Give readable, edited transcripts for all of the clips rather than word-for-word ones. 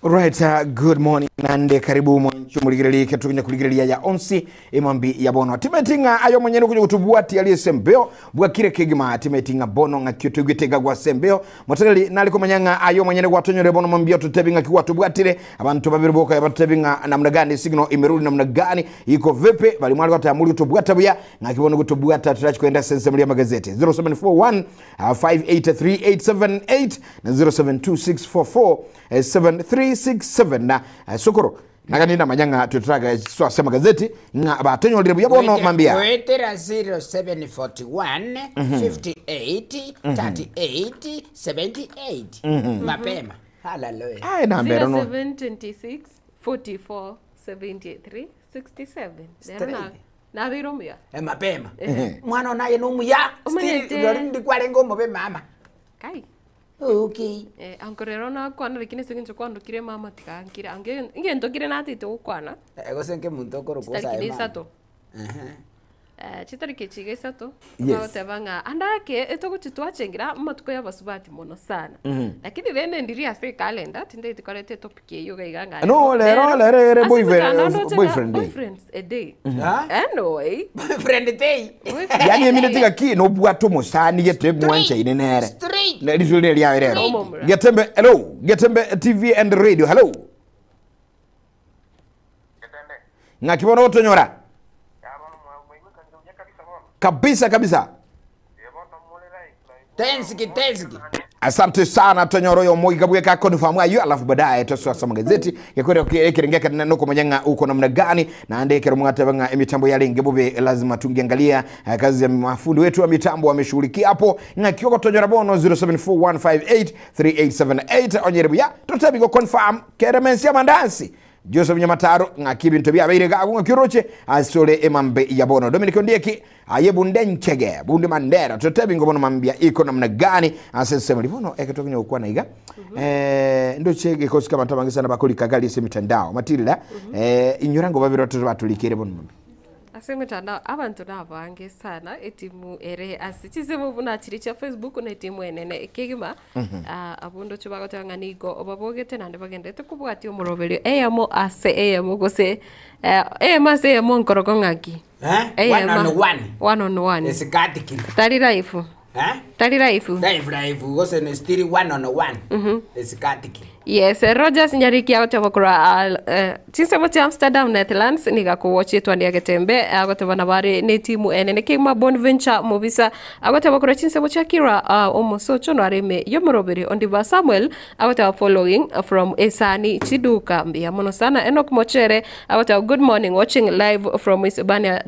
Right, good morning nande karibu mwanchi omorigereria eke tokonya korigereria ya onsi emambi ya bono timeti ng'a aye omonyene okonya gotobwatia ria ase embeo bwakire kegima timeti ng'a bono ng'aki otoigwete iga gwase embeo motegereri nare komanya ng'a aye omonyene gwatonyore bono mambia ototebi ng'aki gwatobwatire abanto babere boka batotebi ng'a namna gani signal imerudi namna gani iko vipi bari mware goteba muri gotobwata buya ng'aki bono gotobwata turachi koenda ase ensemo ria amagazeti 0741 583878 na 072644 7367 na sokoro nagani namanya ng'a twetaraga ase amagazeti ng'a batonyorire buya bono mambia. Goetera 0741 58 38 78 mapema. Hallelujah. Aye nambero no. 0726 44 73 67. Rero na Straight. nabeire omuya. Eh, mapema. Mwana one aye nomuya. Omanyete. Still, rori ndi kwarenge omobe mama. Kai. Okay. Eh, anko rero nakwana lakini ase eng'encho kwandokire mama tigankire ange egento kere natete gokwana Eh, gose nke monto okorokwa chitariki osae na mama. isato. Ehe. Eh, chitariki echi iga isato Yes. bagoteba ng'a ande ake etogochi twachengera amatuko ya abasubati mono sana lakini rende ndiri ase ecalendar tintagete koreta etopic eywo iga iga ng'a No, rero, rero, ere Ase boyfriend- motandao ndoche ng'a boyfriend day. boyfriends a day. Ah? Anyway, Boyfriend day. boyfriend Yani emine day. tiga ki nobwate omosani gete mwanchaine nere. Straight. Ne risu rire riaye rero. Omomura. Getembe hello, Getembe TV and radio. Hello. Getembe. Ng'aki bono gotonyora? Ya bono mwaigwekanire buya kabisa bono. Kabisa kabisa. Eh bono more live live. Tensiki tensiki. Asante sana tonyoro yo moiga bweka confirm ayo alafu baadaye tosasa magazeti gekwera ekerenge kana nokumanya ng'a uko namna gani na ande kero mwateba ng'a emitambo yarenge bobe lazima tungeangalia kazi ya mafundi wetu wa mitambo wameshughulikia hapo ng'a kioko tonyora bono 0741583878 onyere buya totebi go confirm keremensia mandansi Joseph Nyamataro ng'aki ebinto biabeire gago ng'aki oroche asore emambe ya bono Dominic Ondieki aye bunde nchege bunde mandera totebi ngo bono mambia iko namna gani ase ensemo ribono eke tokonya gokwana iga ndoche gekosi ka abanto abange sana bakorika gari ase emitandao matilda inyora ngo babere batoto batorikere bono mambia. Ase emetandao abanto nabange sana etimu ere ase chinsemo buna chiria chia Facebook na etimu enene kegima ah, abwo ndoche bagoteba ng'a nigo babogete naende bagenderete kobwatia omoroberio eyemo ase eyemo gose eyemo ase eyemo nkorokwo ng'aki? Eh? One on one. One on one. Esikati kiri. Tari life. Eh? Tari life. Life life gose ne still one on one. Esikati kiri. Yes, Rogers Nyariki agoteba korwa chinsemo chia Amsterdam, Netherlands, nigo akowochia etwani ya Getembe, agoteba nabo are ne etimu enene kegima Bonventure Mobisa, agoteba korwa chinsemo chia Kira omosocho no are ime y'omoroberi Ondiba Samuel, agoteba following from esani chiduka mbuya mono sana Enock Mochere, agoteba good morning watching live from Isebania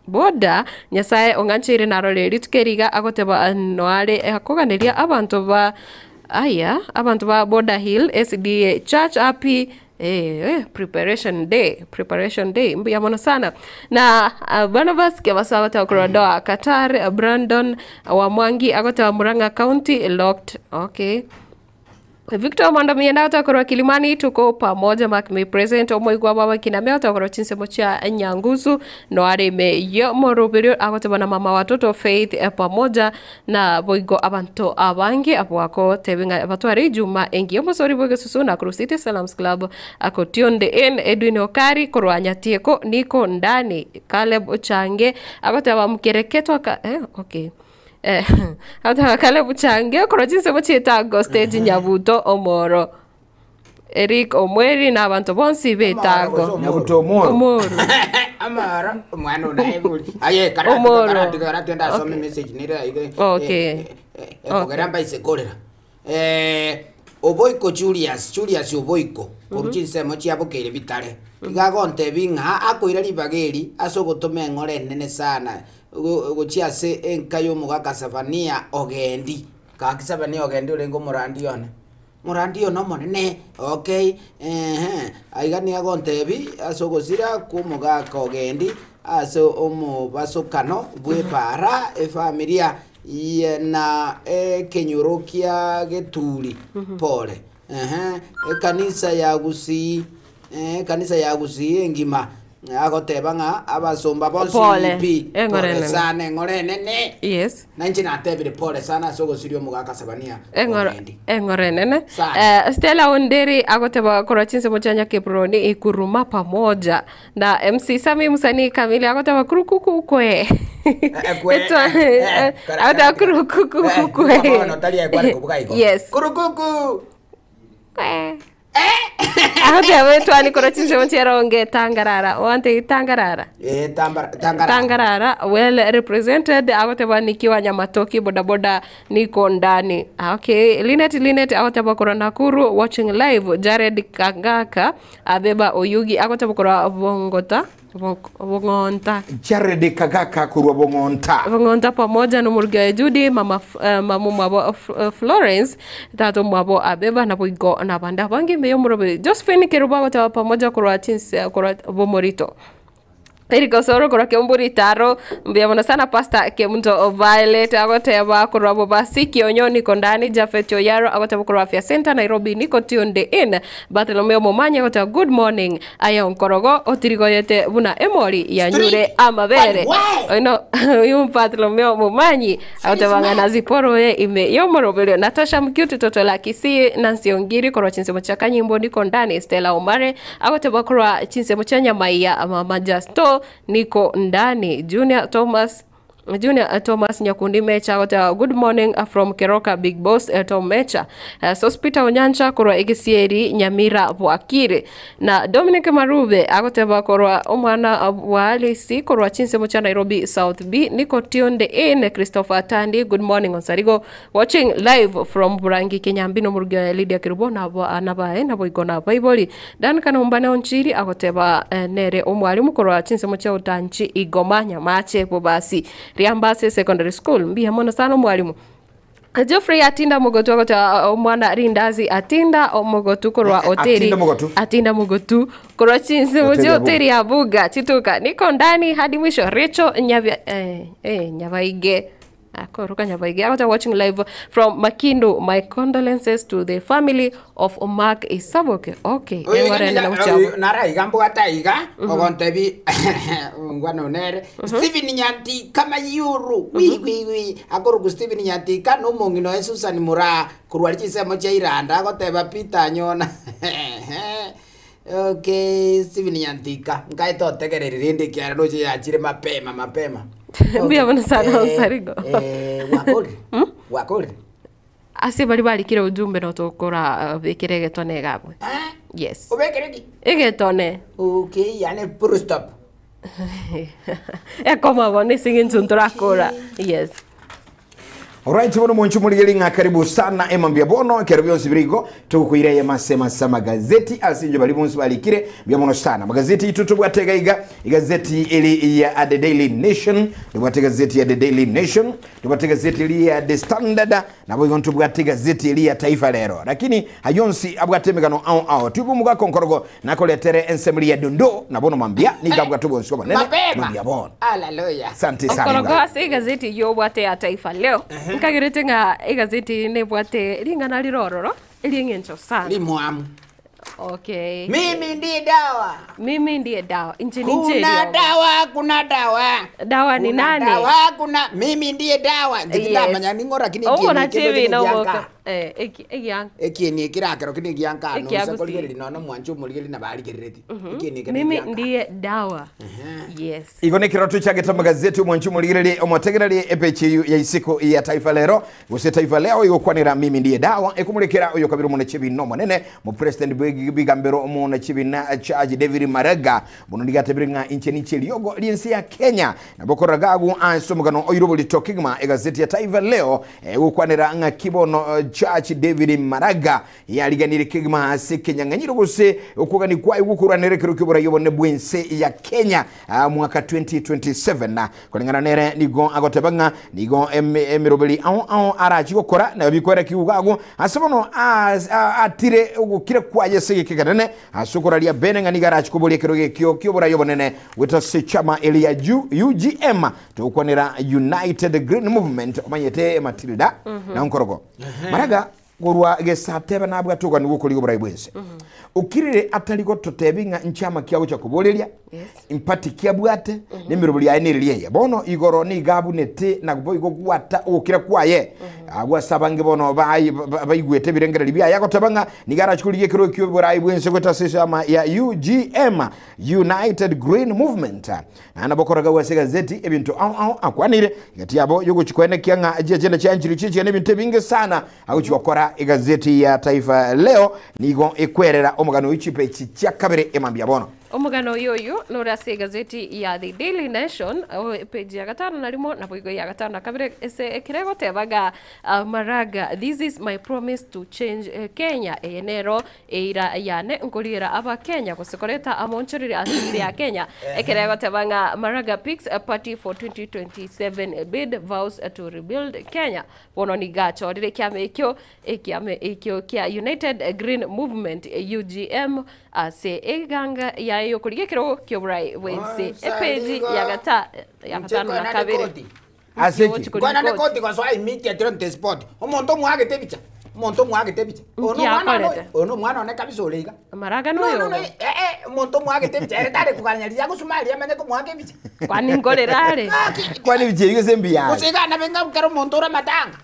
Boda, Nyasae ong'ancheire narore rituko eri iga agoteba noare akoganeria abanto ba aya abanto ba Boda Hill SDA Church happy eh, preparation day preparation day mbuya mono sana na Barnabas Kebaso agoteba korwa Doha Qatar Brandon Wamwangi agoteba Murang'a County locked okay Victor Omondo Mienda agoteba korwa Kilimani tuko pamoja mark me present omoigwa bwa Kiname agoteba korwa chinsemo chia Nyangusu noare ime y'omoroberio agoteba na mama watoto Faith pamoja na boigo abanto abange abwo agotebi ng'a batware ijuma engiya omosori bw'egesusu na korwa City Salams Club ako tuned in Edwin Okari korwa Nyatieko niko ndani Caleb Ochange agoteba mkereketwa ka eh, okay Agoteba Caleb Change korwa chinsemo chi'etango stage Nyabuto Omoro. Eric Omweri na abanto bonsi b'etango. Nyabuto Omoro. Omoro. Amoro omwana one aye bori. Aye karati Omoro. karati karati ende asome Okay. message nere aiga. Okay. Ekogera mbaise korera. Oboiko Julius, Julius Oboiko, korwa chinsemo chiabokeire bitare. Iga agontebia ng'a akoira ribaga eri ase ogotoma eng'ora enene sana gochia ase enka y'omogaka Sefania Ogendi. Gaki Sefania Ogendi orenge omorandi one. Morandi one omonene, okay, eeh, aiga nigo agontebia ase ogosira kw'omogaka Ogendi ase omobasokano bw'epaara, efamilia ye na ekenyoro kia Geturi, pole, eeh, ekanisa ya Gusii, eeh, ekanisa ya Gusii engima. Agoteba ng'a abasomba bonsi Pole. pi, Eng'ora pole enene. sana eng'ora enene. Yes. Na inche natebire pole sana ase ogosiria omogaka Sabania Eng'ora Ogendi. eng'ora enene. Sana. Eh, Stella Onderi agoteba korwa chinsemo chia Nyakebroni ikuruma pamoja na MC Sami msanii kamili agoteba kurukuku kwe. Eh, kwe, Etwa- eh, eh, kara- agoteba kara- kurukuku Eh, kwe. bono tari ekware kobuga igo. Yes. Kurukuku. Kwe. Agoteba etwani korwa chinsemo chiaronge tangarara. Wante tangarara. Eh, tambara tangara. Tangarara well represented agoteba nikiwa Nyamatoki bodaboda niko ndani. Ah, Okay, Linet Linet agoteba korwa Nakuru watching live Jared Kangaka abeba Oyugi agoteba korwa Bongota Bong'onta Jared Kagaka korwa Bong'onta. Bong'onta pamoja nomorugi oye Judy mama mamu mwabo Florence tato mwabo abeba naboigo nabande abange ime yomorobe Josephine Kerubo agoteba pamoja korwa chinse korwa Bomorito Eric Osoro korwa Kemburi Taro mbuya mono sana Pastor Kemunto Violet agoteba korwa Bobasi Kionyo niko ndani Jafet Oyaro agoteba korwa Afya Center Nairobi niko tuned in Bartolomeo Momanyi agoteba good morning aye onkorogo otirigoyete buna emori yanyure Street. amabere Why? oino uyu Bartolomeo Momanyi agoteba ng'a naziporoe ime yomoroberio Natasha Mkyutu Toto la Kisii Nancy Ongiri korwa chinsemo chia Kanyimbo niko ndani Stella Omare agoteba korwa chinsemo chia Nyamaiya Mama Justo niko ndani Junior Thomas Junior Thomas Nyakundi Mecha agoteba good morning from Keroka Big Boss Tom Mecha Sospita Onyancha korwa Egesieri Nyamira Bwakire na Dominic Marube agoteba korwa omwana wa Alice korwa chinsemo cha Nairobi South B niko tuned in Christopher Tandi good morning Onsarigo watching live from Burangi Kenyambi no murugi wa Lydia Kirubo nabo anabae nabo igona Bible Dan Kanumbane Onchiri agoteba nere omwalimu korwa chinsemo cha Utanchi Igoma Nyamache Bobasi Riambase Secondary School mbiya mono sana omwalimu Geoffrey Atinda Mugotu agoteba omwana Rindazi Atinda Omogotu korwa Oteri Atinda Mugotu. Atinda Mugotu korwa chinsemo Hoteli chia ya Buga. Oteri ya Buga chituka niko ndani hadi mwisho Rachel Nyavya Nyabaige Akoroka Nyabaige agoteba watching live from Makindu my condolences to the family of Mark Isaboke okay eng'ora ene na buchabo Naraiga mbwata iga ogontebi ngwano nere Stephen Nyantika Mayuru wi wi wi akoruku Stephen Nyantika nomong'ino e Susan Mura korwa chisemo chia Iranda agoteba Peter Nyona okay Stephen Nyantika nkaete otegereri rinde kiara noche yachire mapema mapema Mbuya mono sana Onsarigo. wakori wakori ase bari barikire ujumbe no tukora bikire egetone gabwe Ah, yes obekereki egetone okay yani full stop ekoma bono ase eng'encho ntorakora yes Alright, bono mwanchu muligeli nga karibu sana emambia bono kero byonsi birigo tukukwira ye masema sa magazeti asinjo bali bonsi balikire bya mono sana magazeti itu tubwatega iga igazeti ili ya The Daily Nation tubwate gazeti ya The Daily Nation tubwate gazeti ili ya The Standard nabo igo tubwate gazeti ili ya Taifa Lero lakini hayonsi abwate megano ao ao tubumuga konkorogo nakoletere ensemble ya dondo nabono mambia nigabwa tubonsi bonene mapema mambia bono haleluya asante sana okorogo ase igazeti yobwate ya Taifa Leo nkagerete ng'a igazeti nebwate ring'ana rirororo erieng'encho sana limwamu okay mimi ndiye dawa mimi ndiye dawa inche ninche kuna eriogo. dawa kuna dawa dawa ni Kuna nani dawa kuna mimi ndiye dawa nzikitamanya ning'ora kini omona TV nomoka eh egianka ekieni ekirakero kini gianka Ekiagusi. nusakoligereri nono mwancho omorigeri nabarigerereti ekieni ekero mimi gianka. ndiye dawa yes Iko ni kiroto chake magazeti mwanchu muligiriri omwategereri epechi ya isiko ya Taifa Lero gose Taifa Leo igokwanira mimi ndiye dawa ekumurekera oyo kabiri omone chibina omonene mu president bigambero omone chibina charge David Maraga buno ndigatebire ng'a inche ninche riogo riensi ya Kenya nabokora gagu ansomugano oiro buli tokigma egazeti ya Taifa Leo egokwanira ng'a kibono Church David Maraga yariganire kigma ase kenyang'anyiro gose okuganikwa igukuranire kero kibura yobone bwense ya Kenya mwaka 2027 na kulingana nere nigo agoteba ng'a nigo emiroberi ao ao arachi gokora na bikwera kiugago ase bono atire ogokire kwaye ase gekeganene ase okoraria bene ng'a nigo arachi koboria ekero gekio kiobora yobonene gweta ase chama eri ya UGM togokwanera United Green Movement omanyete Matilda na nkorogo Maraga Korwa gesatebe nabwate oganigwa okorigia oborai bw'ense. Okirire atari gototebi ng'a nchiama ki agocha koboreria, Yes. mpati ki abwate, nemeroberi yaye nereri eye. Bono igoro nigo abunete na boigo gwata ogokira kwaye. Agwo ase abange bono bai- ba- baigwete ebirengererio biaye agoteba ng'a nigo arache korigia ekero ki'oborai bw'ense goeta ase echama ya UGM, United Green Movement. Naende nabo okorora ase egazeti ebinto ao ao akwanire egati yabo yogochi koenekia ng'a chiagenda chianchire chichia nebinto ebinge sana agochi gokora. Egazeti ya Taifa Leo nigo ekwerera omogano oyo chipeji chia kabere emambia bono. Omogano oyo oyo nore ase egazeti ya The Daily Nation, epeji ya gatano na rimo naboigo ya gatano na kabere ase ekero egoteba ng'a Maraga, this is my promise to change Kenya, eye nero Eira yane nkoriera Abakenya gose koreta amoonchoreri ase ense ya Kenya, ekero egoteba ng'a Maraga picks a party for 2027 bid vows to rebuild Kenya. Bono nigo achorire ekiama ekio ekiama ekio kia United Green Movement, UGM, ase eganga yaye yokorigia ekerogo ki'oborai bw'ense. Epeji ya gata ya gatano na kabere. Ase ki? Nkwana koti gosoa immediately on the spot. Omonto omwagete ebicha. Omonto omwagete ebicha. Oyo Nki nomwana one, akorete? oyo nomwana one kabisa ore iga. Maraga No, noyo no, no, ogo. eh, eh, omonto omwagete ebicha ere tare koganya riria agosuma aria amanye komoaka ebicha. Kwani nkorera are? Kwani ebicha ebio gose mbuya are? Gose iga nabe ng'a kera omonto ore amatanga.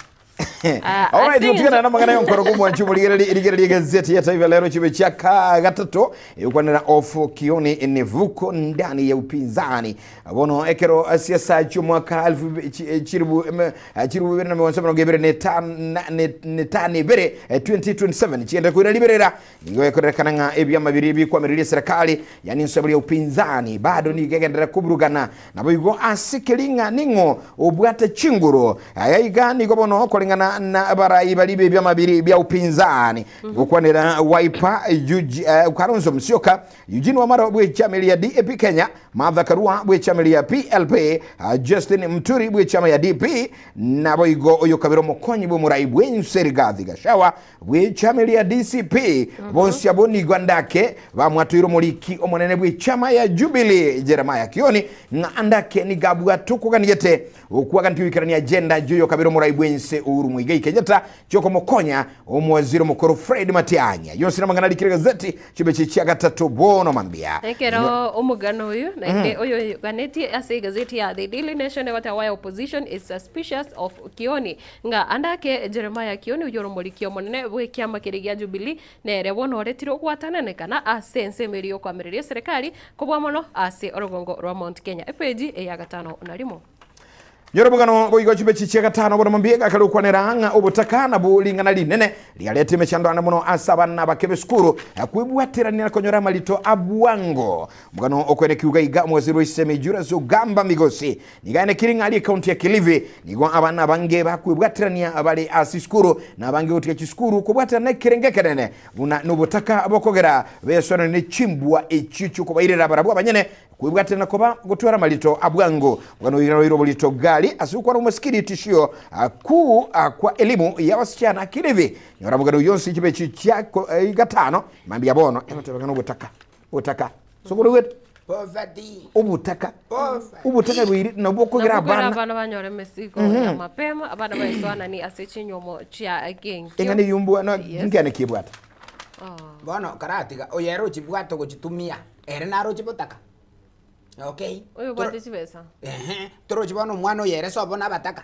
Ah, Alright, ase gotigana eng'encho- namang'ana yonkoro komwanchi omorigereri erigereria egazeti ya Taifa Leo chibe chia ka gatato egokwanera of Kioni Nevuko ndani ya upinzani bono ekero siasa chi'omwaka elfu chi- eh, chiribu em, eh, chiribu bibere na mionso emerongo ebere na etano na- ne- na etano ebere eh, 2027 chiende koira riberera Nigo ekorerekana ng'a ebiama biria bikwamireria eserekari, yaani ensemo ya upinzani, bado nigo egenderera koburugana. Naboigo ase keria ng'a ning'o obwate chinguru. Aya iga nigo bono koreng'ana na abarai baria b'ebiama biria bia upinzani, gokwanera Wiper, Eugene, eh, Kalonzo Musyoka, Eugene Wamalwa bw'echiama eria DAP Kenya, Martha Karua bw'echiama eria PLP, Justin Muturi bw'echiama ya DP, naboigo oyokabere omokonyi bw'omorai bw'ense Rigathi Gachagua Bw'echama ria DCP, bonsi abwo nigo andake bamwatoire omoriki omonene bw'echama ya Jubilee Jeremiah Kioni ng'a andake nigo abwate okoganiete okwaganeti goikerania agenda y'oyokabere omorai bw'ense Uhuru Muigai Kenyatta chiokomokonya omowaziri omokoro Fred Matiang'i. Ayio onsi namang'ana arikire egazeti chibeche chia gatato bono mambia. Ekero omogano oyo naende oyo oganetie ase egazeti ya The Daily Nation egoteba why opposition is suspicious of Kioni Ng'a ande ake Jeremia Kioni oyio ore omoriki omonene bw'ekiama keria gia Jubilee, nere bono oretire ogwatananekana ase ensemo eria y'okoamereria eserekari kobua mono ase orogongo rwa Mount Kenya. Epeji eya gatano na rimo. Nyora omogano boigo chibechi chia gatano bono mambia egakare gokwanera ng'a obotaka nabwo ring'ana rinene riareta emechando ande mono ase abana abake b'esukuru kwebwaterania na konyora amarito a bwango. Omogano okoenekiwa iga omowaziri bwa Isemi Julius Ogamba Migosi Nigo aenekire ng'a aria ekaunti ya Kilifi nigo abana abange bakwebwaterania bare ase isukuru na abange gotiga chisukuru kobwaterana ekerengo ekenene buna nobotaka bokogera besoanane ne chimbwa echio chiokobairera barabwo abanyene kwebwaterana koba gotwara amarito abwango. Omogano oyo noire oborito gari ase gokwana omosikiri tishio ku kwa elimu ya abasichana Kilifi. Nyora omogano oyio onsi chibe echio chia gatano mambia bono egotebekana obotaka obotaka sokoro Poverty. Obotaka. Poverty. Obotaka bwaire nabwo bokogera Nabwo kogera abana. abana banyore emesigo ya mapema, abana baesoanani ase chinyomo chia genkio. Eng'ana eyio mbwa no Yes. nkiane kiebwate. Bono karatiga oyo ere ochibwate ogochitumia ere naroche botaka okay Oyo obwate chibesa. Ehe, torochi bono omwana oyo ere sobo nabataka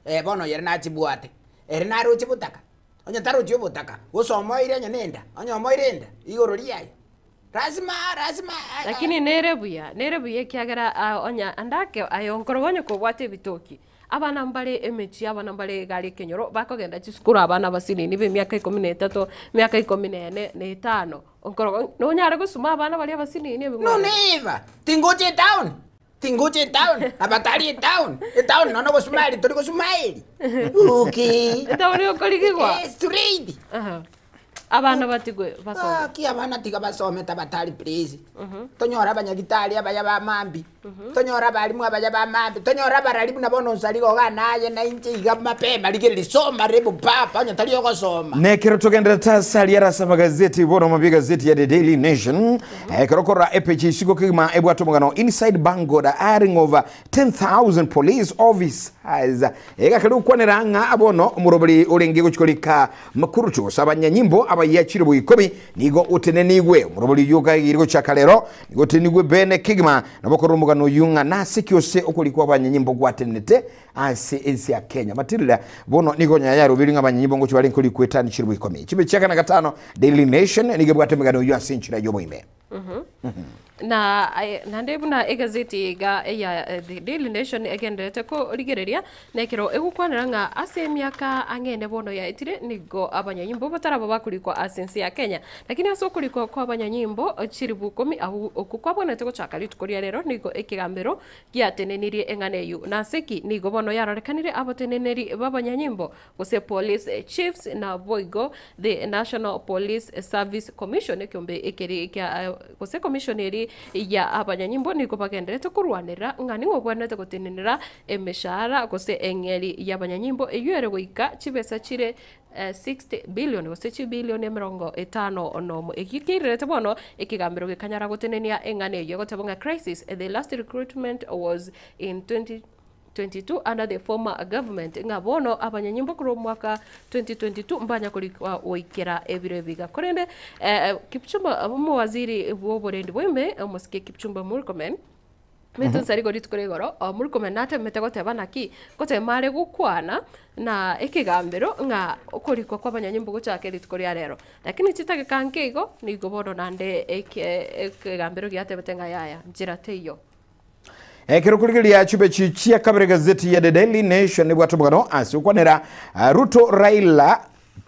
eh bono oyo ere nachibwate ere naroche botaka onye tarochi obotaka gose omoire onye na enda onye omoire enda igoro riaye Lazima, lazima. Lakini nere buya, nere buya ekiagera ah, onya ande ake aye onkoroba onye kobwate ebitoki, abana mbare emechie, abana mbare egari ekenyoro, bakogenda chisukuru abana abasinini ba emiaka ikomi na etato, emiaka ikomi na ene, na etano, onkoroba nonyare gosuma abana baria abasinini No ebing'wanso. never. Tingocha etown. Tingocha etown. Abatari etown. Etown nono gosmile tori gosmile. Okay. Etown okorigigwa. Eh, straight. Aha. Abana batigwe basome. Gaki abana tiga basome tabatari please. Tonyore abanyagitari abaya ba mambi. Tonyore abalimu abaya ba maambia, tonyore abarari buna bono onsariga iga naye na inche iga mapema rigereria soma rebo papa onye tari ogosoma. Nekero togenderete ase aria ase amagazeti bono mambia egazeti ya The Daily Nation ekero okorora epeji isiko kegima ebwate omogano Inside Bangor hiring of 10,000 police officers egakeri gokwanera ng'a bono omoroberi orenge gochia korika Makurutu gose abanyanyimbo abayia chilifu ikomi nigo otenenigwe omoroberi oyio okaigire gochaka rero nigo otenenigwe bene kegima Nabo korwa omogano oyio ng'a nase ki ose okorikwa kw'abanyanyimbo gwatenenete ase ense ya Kenya. Matilda bono nigo onye yarobeirwe ng'a abanyanyimbo ngochia barenge korikwa etani chilifu ikomi. Chibe chia kane gatano Daily Nation nigo ebwate emegano oyio ase enchera y'oboime. Na aye naende buna egazeti iga eya The Daily Nation egendererete korigereria, nekero egokwanera ng'a ase emiaka ang'e ene bono yaetire nigo abanyanyimbo bataraba bakorikwa ase ense ya Kenya. Lakini ase okorikwa kw'abanyanyimbo chilifu ikomi agwo okwo kwabwenerete gochaka rituko ria rero nigo ekegambero giatenenirie eng'ana eyio. Nase ki? Nigo bono yarorekanire abateneneri b'abanyanyimbo, gose police chiefs, naboigo the National Police Service Commission, ekeombe ekeri kia gose commission eri ya abanyanyimbo nigo bagendererete korwanerera ng'a ning'o obwenerete gotenenera emeshahara gose eng'eri y'abanyanyimbo eyio ere goika chibesa chire 60 billion gose chibilioni emerongo etano nomo. Eki keirerete bono ekegambero gekanyara gotenenia eng'ana eyio egoteba ng'a crisis, the last recruitment was in 2022 under the former government ng'a bono abanyanyimbo korwa omwaka 2022 mbanya korikwa goikera ebiro ebi iga. Korende Kipchumba omowaziri bw'oborendi bwa ime omosike Kipchumba Murkomen, Metusa rigo rituko ria igoro, Murkomen natemete goteba naki, gotema are gokwana na ekegambero ng'a okorikwa kw'abanyanyimbo gochake rituko ria rero. Lakini chidakika nke igo, nigo bono naende eke ekegambero giatebete ng'a yaya, nchera teiyo. Ekero korigereria chibechi chia kabere gazeti ya The Daily Nation ebwate omogano ase okwanera Ruto Raila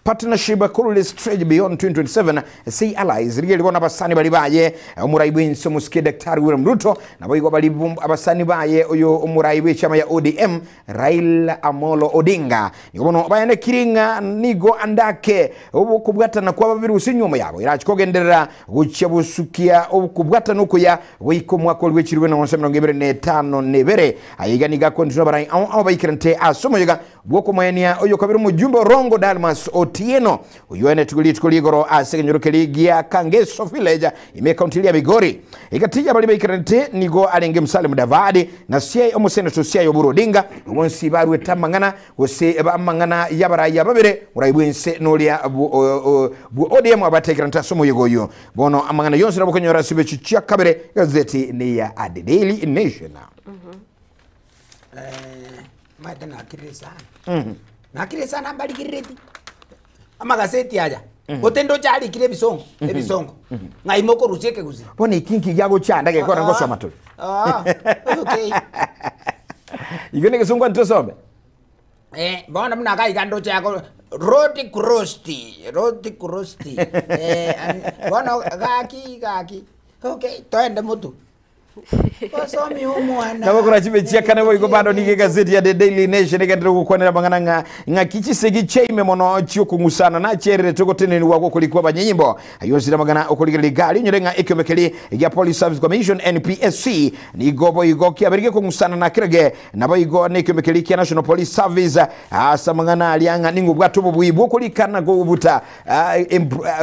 Partnership could stretch beyond 2027 say allies. Rigereria bono abasani bari baye omorai bw'ense omosike Daktari William Ruto nabo igo bari abasani baye oyo omorai bw'echama ya ODM Raila Amolo Odinga nigo bono baenekiri ng'a nigo andake okobwatana kwa babere gose enyuomo yabo erachi kogenderera gochia gosukia okobwatana okuya goika omwaka oria bw'echiribu na 2052. Aya iga nigo akwanetwe nabarai ao ao baikeranete ase omoyega Bw'okomoenia oyokabere omojumbe Orongo Dalmas Otieno, oyio oenetigwe rituko ri'igoro ase ekenyoro keria gia Kangeso Village ime ekaunti eria ya Migori. Egati y'abaria baikeranete nigo arenge Musalia Mudavadi na Siaya omoseneto Siaya Oburu Odinga, bonsi baruete amang'ana gose amang'ana y'abarai aba babere, omorai bw'ense noria bwo ODM abatekeranete ase omoyega oyio. Bono amang'ana yonsi nabo okonyora ase ebechi chia kabere egazeti neya The Daily Nation. Omanyete nakirire sana, nakirire sana mbarigerereti amagaseti aya, gose ndoche arikire ebisongo, ebisongo, ng'ai mokorusia ekegusii. Bono eki nki giagochanda gekora ngosoma tore. Ah, okay. Igo negesongo ntosome. Eh, bono buna iga iga ndoche ako road crossed, road crossed, eh, bono gaki gaki, okay, toende motwe. Nabo korachime chiakane boigo bado nigo egazeti ya The Daily Nation egenderere gokwanera amang'ana ng'a ng'aki chisegi chiaime mono chi'okong'usana nachiererete ogotenenigwa gw'okorikwa abanyanyimbo. Ayio onsi namang'ana okorigereria igari onyore ng'a ekiombe keria gia Police Service Commission NPSC nigo boigo kiabeire gekong'usana na kerage naboigo nekiombe keria kia National Police Service ase amang'ana aria ng'a ning'o obwate obobui bw'okorika na kobuta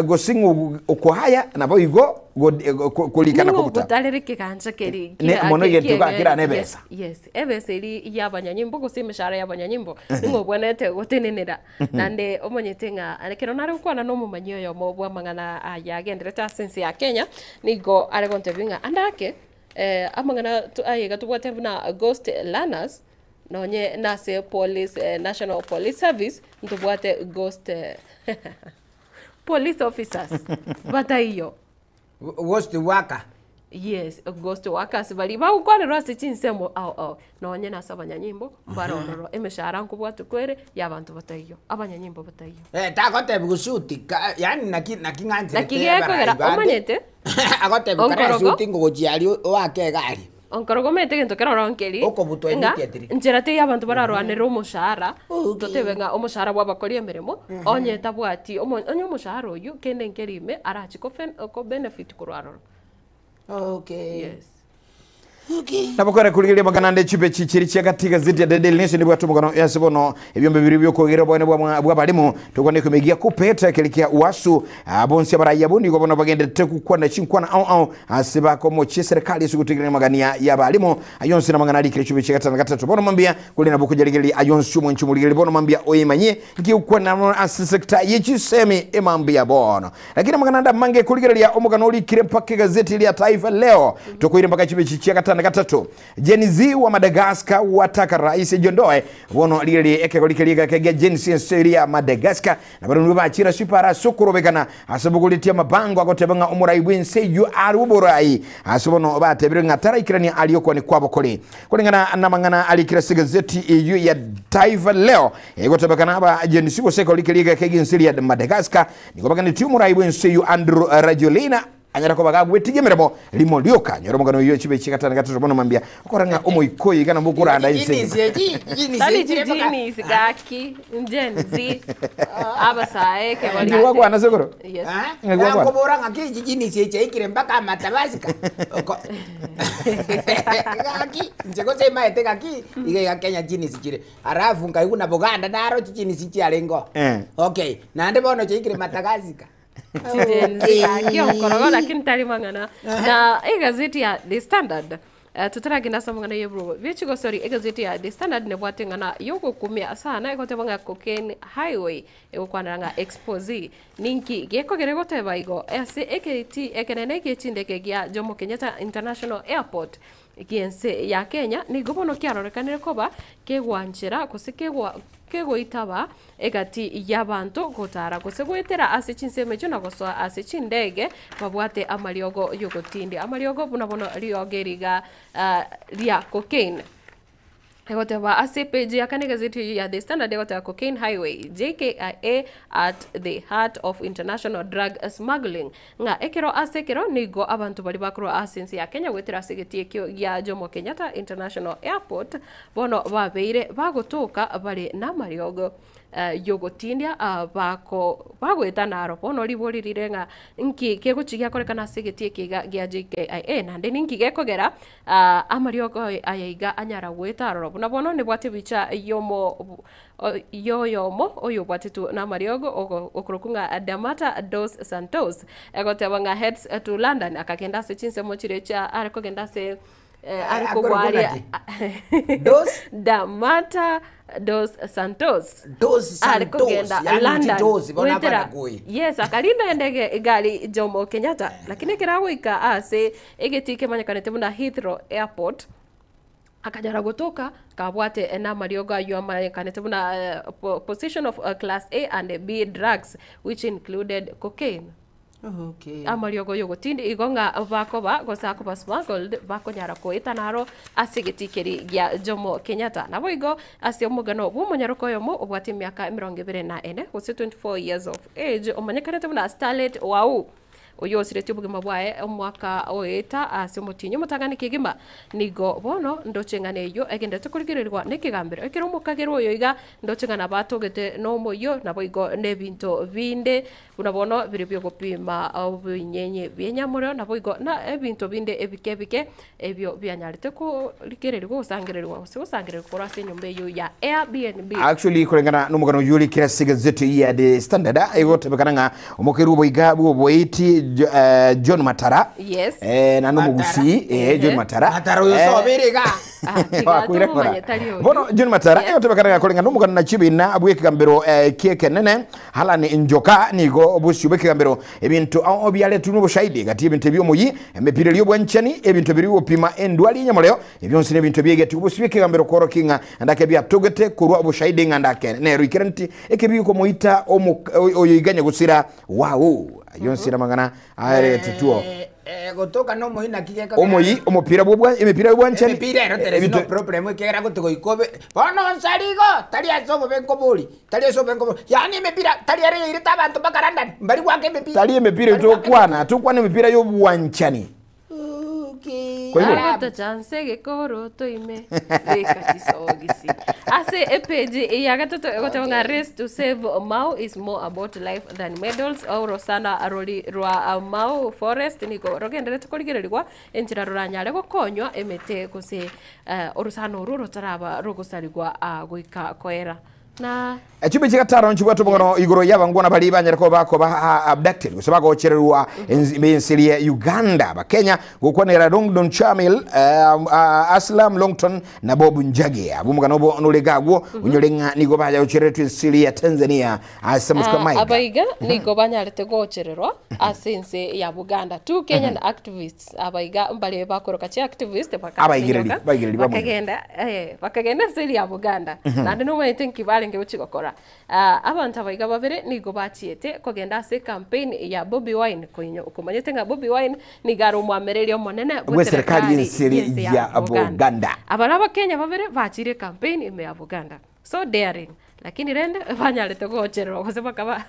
gose ng'o okohaya naboigo korika na Ning'o kobuta. ogotarera ekegancha keri Ne- kia- mono kia- egento kia- gakera yes, nebesa. yes ebesa eri y'abanyanyimbo gose emeshahara y'abanyanyimbo ning'o obwenerete gotenenera naende omanyete ng'a ekero nare gokwana na omomanyi oyomo bw'amang'ana aya agenderete ase ense ya Kenya, nigo are gontebia ng'a ande ake amang'ana to aye iga tobwate buna ghost learners nonye nase police national police service ntobwate ghost police officers bataiyo. Ghost worker. Yes, ghost workers baria bagokwanerwa ase chinsemo ao ao, nonye nase abanyanyimbo mbare ororo, emeshahara nkobwatwa kwere ya abanto bataiyo, abanyanyimbo bataiyo. Eh, tagotebiwa suti ka yaani naki naki ng'ancherete Naki gekogera abarai bande. omanyete, Agotebiwa kare Onkorogo. esuti ngogochia aria oake egari. Onkorogo omanyete egento kere ororo nkeri, Okobutwa ng'a immediately. nchera teiyo abanto bararwanere omoshahara, Okay. totebe ng'a omoshahara bwa abakori emeremo, onye tabwati omo onye omoshahara oywo kende nkeri ime arachi kofen kobenefit korwa aroro. Okay. Yes. Nabo kore kurigereria amang'ana ande chibe chichiri chia gati gazeti ya The Daily Nation ebwate omogano ase bono ebiombe bibere bi'okoegera oboene bwa bw'abalimu tokwana ekiombe gia Kuppet keria kia UASU. Bonsi abarai abwo nigo bono bagenderete gokwana chinkwana ao ao ase bakomochia eserekari ase gotegerera amagania y'abalimu. Ayio onsi namang'ana arikire chibe chia gatano na gatato bono mambia kore nabo okonyarigereria ayio onsi omwanchi omorigereria bono mambia oimanye nki gokwana ase sector ye chisemi emambia bono. Lakini amang'ana ande amange korigereria omogano orikire mpaka egazeti eria Taifa Leo tokoire mpaka chibechi chia gatano na gatato. Gen Z wa Madagascar wataka rais ajiondoe. Bono rigereria ekegori keria egeke gia Gen Z ense eria ya Madagascar nabarabwo nigo bachire ase epara ase okorobekana ase bogoretie amabango agoteba ng'a omorai bw'ense eyio are oborai ase bono batebire ng'a taraikerania aria okwane kwabo kore. Koreng'ana namang'ana arikire ase egazeti eyio ya Taifa Leo egotebekana aba Gen Z gose ekegori keria egeke gi'ense eria ya Madagascar Nigo baganetie omorai bw'ense eyio Andrew Rajoelina anyare koba gagwetigia emeremo rimo rioka. Nyora omogano oyio chibe chigatano na gatato bono mambia okora ng'a omoika oyo iga nabo okoranda ense engima. Tari chijinisi gaki Gen Z abasae ekegori Inki gwakwana sokoro? Yes. Ng'aki gwakwana? Nakobora ng'aki chijinisi echi chiaikire mpaka amatabasika. Oko- Gaki, inche gose maete gaki, iga iga Kenya jinisi chire. Alafu nkaigwa na Buganda naro chijinisi chiarengeo. Eh. Okay, naende bono chiaikire Madagascar. Chi-Gen Z gaki okorogo lakini tari mang'ana. Na egazeti ya The Standard eh, totaragenda ase amang'ana ya eburogo bie chigosori egazeti ya The Standard nebwate eng'ana yogokumia sana egoteba ng'a cocaine highway egokwanera ng'a expose ninki gekogera egoteba igo ase ekeiti ekenene gie chindege gia Jomo Kenyatta International Airport Gi'ense ya Kenya nigo bono kiarorekanire koba kegwanchera gose kegwa kegoitaba egati y'abanto gotara gose goetera ase chinsemo echio na gosoa ase chindege babwate amariogo y'ogotindia. Amariogo buna bono riogo eri iga ria cocaine. Egoteba ase epage ya kane egazeti eyio ya The Standard egoteba Cocaine Highway, JKIA at the heart of international drug smuggling, ng'a ekero ase ekero nigo abanto baria bakorwa ase ense ya Kenya goetera ase egetii ekio gia Jomo Kenyatta International Airport bono babeire bagotoka bare namariogo yogotindia bako bagoeta naro. Bono ribori rire ng'a nki kegochi giakorekana ase egetii eke iga gia JKIA naende ninki gekogera Amariogo aya iga anyara goeta aroro. Buna bono nibwate ebicha y'omo y'oyomo oyobwatetwe namariogo okorokwa ng'a Damata dos Santos, egoteba ng'a heads to London, akagenda ase chinsemo chiria chia are kogenda ase are Akorokwa kogwaria ng'aki? Dos? Damata dos Santos. Dos Are Santos, kogenda yaani London chidosi, bono goetera abana koi. yes akarinda endege egari Jomo Kenyatta lakini ekero agoika ase Egetii kemanyekanete buna Heathrow Airport, akanyara gotoka kabwate namariogo ayio amanyekanete buna possession of class A and B drugs which included cocaine. Okay. Amariogo yogotindi igo ng'a bakoba gose akoba smuggled bakonyara koeta naro ase egetii keria gia Jomo Kenyatta. Naboigo ase omogano bw'omonyaroka oyomo obwate emiaka emerongo ebere na ene gose 24 years of age omanyekanete buna Starlet Wau. Oyio osiretie obogima bwaye omwaka oeta ase omotienyi omotang'ani kegima, nigo bono ndoche ng'a neyio egenderete korigererigwa nekegambero. Ekero omokagerwa oyo iga ndoche ng'a nabatogete nomoyio, naboigo nebinto binde buna bono bire bi'ogopima obonyenyi bw'enyamorero, naboigo na ebinto binde ebike ebike ebio bianyarete korigererigwa gosangererigwa gose gosangererigwa korwa ase enyomba eyio ya Airbnb. Actually koreng'ana nomogano oyio orikire ase egazeti ya The Standard egotebekana ng'a omokeru oboiga bw'oboiti Jo- eh, John Matara Yes. eh, naende omogusii eh, John Ehe. Matara Matara oyo eh, sobere iga. Ah, tiga Wakwire kora. tomomanye tari oyo. Bono John Matara Yes. egotebekana ng'a koreng'ana nomogano na chibina bw'ekegambero eh, ki'ekenene Alan Njoka nigo bosio bw'ekegambero Ebinto ao biaretwe noboshahidi gati y'ebinto ebi'omoyio, emepira eria y'obwanchani, ebinto biria bigopima endwari y'enyamoreo, ebio bionsi nebinto ebiegeti obosio bw'ekegambero kworokia ng'a ndake biatogete korwa oboshahidi ng'a ndake nero ikeraneti ekebi gikomoita oyoiganye gosira wao. Ayio onsi namang'ana aretetwe. Gotoka nomoyio naki gekogera. Omoyio, omopira bw'obwa emepira y'obwanchani, Emepira ero there is no ebinto problem ekiagera gotigoika obe bono onsari igo tari ase obobe nkobori. Tari ase obobe nkobo, yaani emepira tari ere yairete abanto mpaka London, mbari goaka emepira. Tari emepira Mbari goaka tokwana, tokwana emepira y'obwanchani. Okay. Koigwa? Agotochansa egekoro toime beka chisogisi. Ase epeji ya gatato egoteba ng'a race to save Mau is more about life than medals. Orosana rori rwa Mau forest nigo rogenderete korigererigwa enchera roranyare gokonywa emete gose orosana orwo rotaraba rogosarigwa goika koera. Na Echumbi chigatano nchibwate omogano igoro y'abangwana baria banyare koba bakoba ah, abducted gose bagochererwa ensi ya Uganda Abakenya gokwanera Longdon Chamil ah, Aslam Longton na Bob Njagi abwo omogano obo norenge agwo onyore ng'a nigo bagochereretwe ensi ya Tanzania ase amatuko Ah, amaiga. abaiga nigo banyarete gochererwa ase ense ya Buganda. Two Kenyan activists Abaiga mbare bakoroka chiactivist Abaigereri, bakaminyoka, baigereri bamwe. bakagenda eh, bakagenda ase eria Buganda. Naende nomanyete nki barenge gochia gokora. Ah, abanto abaiga babere nigo bachiete kogenda ase ecampaign ya Bobi Wine koinyo komanyete ng'a Bobi Wine nigo are omwamereri omonene Bw'eserekari bw'eserekari y'ense y'ense ya ya Buganda. Buganda. Abare abakenya babere bachire ecampaign ime ya Buganda. So daring. Lakini rende banyarete gochererwa gose bakaba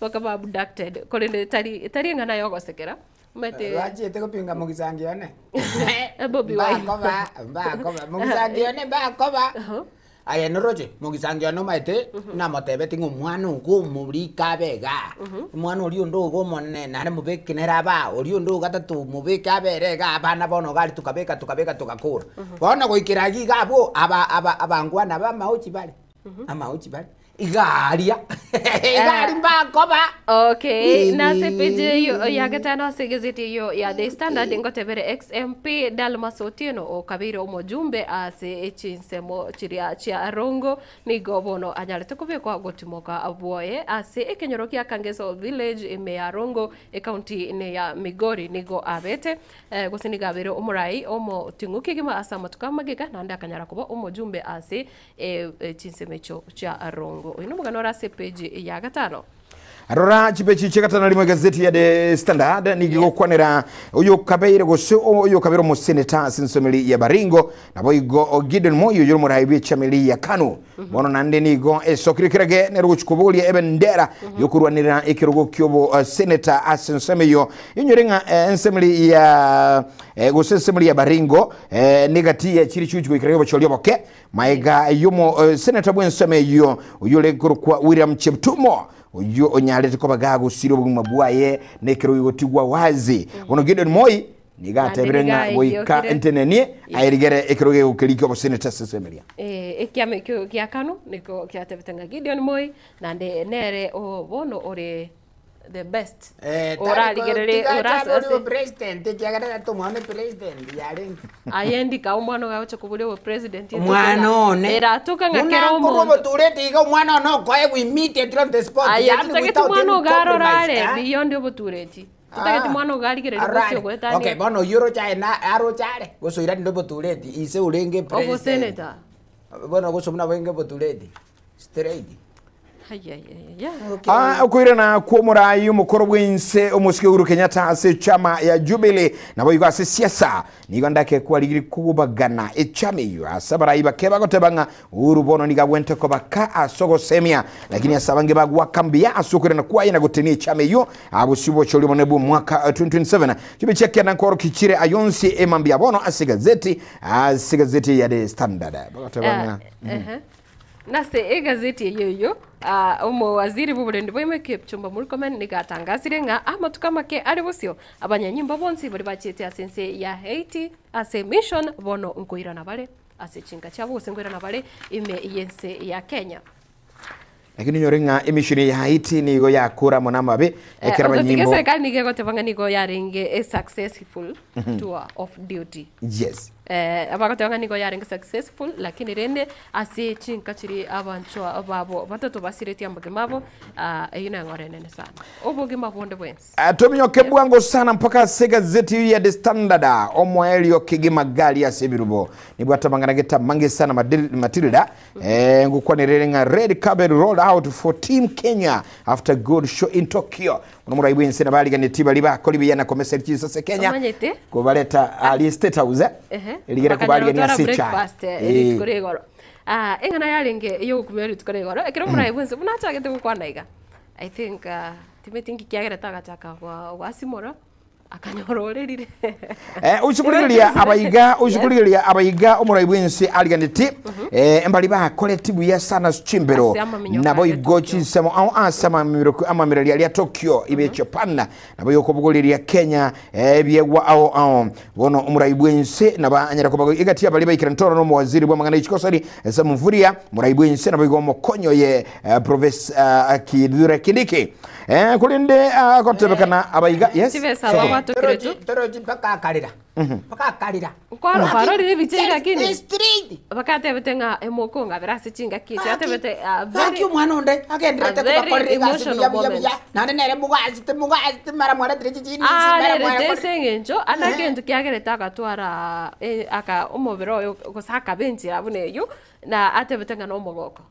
bakaba abducted korende tari tari eng'ana yogosekera. Omanyete Bachiete gopinga mogisangi one. Bobi Wine. Mbakoba, mbakoba, mogisangi one mbakoba. Aye noroche, mogisangi one omanyete, namotebeti ng'a omwana ogo omorike abe igaa, omwana oria onde ogo omonene naende mobeke nere abe aa, oria onde ogatato mobeke abe ere igaa, abana bono iga aria tokabeka tokabeka togakora. Bono goikera aywo iga abwo, aba aba abangwana aba amaochi bare, amaochi bare. Iga aria, iga aria mbakoba. Okay, nase page eyo ya gatano ase egazeti eyo ya The Standard ngotebere ex MP Dalmas Otieno okabeire omojumbe ase chinsemo chiria chia Rongo nigo bono anyarete kobekwa gotimoka bwoye ase ekenyoro kia Kangeso Village ime ya Rongo ecounty ine ya Migori nigo abete gose nigo abeire omorai omoting'u kegima ase amatuko amagega naende akanyara koba omojumbe ase chinsemo echio chia rongo. Oyo nomogano ore ase epeji ya gatano. Rora chipeji chia gatano rimo egazeti ya The Standard nigo igokwanera oyokabeire gose oyokabeire omoseneta ase ensomeri ya Baringo naboigo Gideon Moi oyore omorai bw'echameri ya KANU bono naende nigo esokire kerage nere ogochi kobogoria ebendera yokorwanera ekerogo kiobo seneta ase ensemo eyo inyore ng'a ensemeri ya gose ensemeri ya Baringo negati ya chiri chigochi goikera obochori oboke Maega y'omoseneta bw'ensemo eyio, oyio ore korokwa William Cheptumo, oyio onyarete koba gagosiria obogima bwaye nekero gegotigwa wazi. Bono Gideon Moi nigo atebire ng'a goika ntenenie aerigere ekero gegokeria ki'oboseneta ase ensemo eria. Ekiama ekio gia KANU nigo giatebete ng'a Gideon Moi naende nere bono ore the best Eh, tari ko- orarigererie tiga orase achabe ori ase opresident ekiagera tata omwana opresident yarenge. aye ndika omwana oyo agocha koboria obopresident Omwana one eratoka ng'a buna kera nkorwa omonto obotureti iga omwana one okoegwa immediately on the spot aye yaani totageti without mwana any ogo arore compromise, are eh? beyond obotureti totageti Ah. mwana ogo arigererie Arore. gose ogoetania Okay, bono oyio oroche aye na aroche are gose oirani na obotureti ise orenge president. oboseneta Bono gose buna bwenge obotureti straight. Ah, okoirana kw'omorai omokoro bw'ense omosike Uhuru Kenyatta ase echama ya Jubilee naboigo ase siasa nigo ndake kwarigiri kobagana echama eyio ase abarai bake bagoteba ng'a Uhuru bono nigo agwente kobaka ase ogosemia lakini ase abange bagwaka mbuya ase okoirana kwaye na gotenia echama eyio abosio obochori obonene bw'omwaka 2027 chibe chia kianda nkoroki chire ayonsi emambia bono ase egazeti ase egazeti ya The Standard bagoteba ng'a Nase egazeti eyio eyio, omowaziri bw'oborendi bwa Kipchumba Murkomen nigo atangasire ng'a amatuko amake are bosio, abanyanyimbo bonsi baria bachiete ase ense ya Haiti ase mission bono nkoirana bare ase chinka chiabo gose nkoirana bare ime y'ense ya Kenya. Lakini onyore ng'a emission ya Haiti nigo yakora amo namabe ekero Ototige abanyimbo eserekari nigo egoteba ng'a nigo yarenge a successful tour of duty. Yes. Eh, abagoteba ng'a nigo yarenge successful lakini rende ase chinka chiria abanchwa babo batato basiretie amagima abo, ah, eyio neng'ora enene sana. Obogima bonde bwensi. Ah, Tominyoke bwango sana mpaka ase egazeti eyio ya The Standard omoerio kegima gari ase ebirubo nibwate amang'ana gete amange sana Matilda eh, ngokwanerere ng'a red carpet rolled out for team Kenya after good show in Tokyo Bono omorai bw'ense nabariganetie baria bakori buya na komesa chinsa ase Kenya Omanyete? kobareta aria State House eh, Ehe. erigere Bakanyora kobarigania gotwara ase echae. breakfast, eh, Eh. rituko ria igoro. Ah, eng'ana yarenge yogokumia rituko ria igoro, ekero omorai bwense buna achagete gokwana iga, I think ah, timeti nki kiagerete agachaka gwa gwasimora. Akanyora orerire. Eh, oise korigereria abaiga oise korigereria abaiga omorai bwense ariganeti eh, mbari bakoreti buya sana ase chimbero Ase amaminyoko nabo aria igo Tokyo. chinsemo ao ase amamiroko amamireri aria Tokyo ibe Japan nabo igo kobogoreria Kenya eh, ebiegwa ao ao bono omorai bwense nabo anyara koba egati abari baikera ntoro no omowaziri bw'amang'ana y'echikosori Sam Mvurya morai bwense nabo igo omokonyi oye eh, Professor Kithure Kindiki Eh, korende agotebekana abaiga yes Chibesa Soko. aba gwatokire tu. Torochi mpaka akarira. Mpaka akarira. Kwaro kwarorire ebicha iga lakini Straight. bakatebete ng'a emokong'abera ase chingaki echi atebete ah, Gaki very omwana onde agenderete a very kobakorera egasi emotional buya buya moment. buya. Naende nere mugasete mugasete mara mwaretire chichini mara arerete mwarekore. ase eng'encho ande egento kiagerete agatwara eh, aka omobere oyo gose akaba enchera buna eywo na atebete ng'a na omogoko.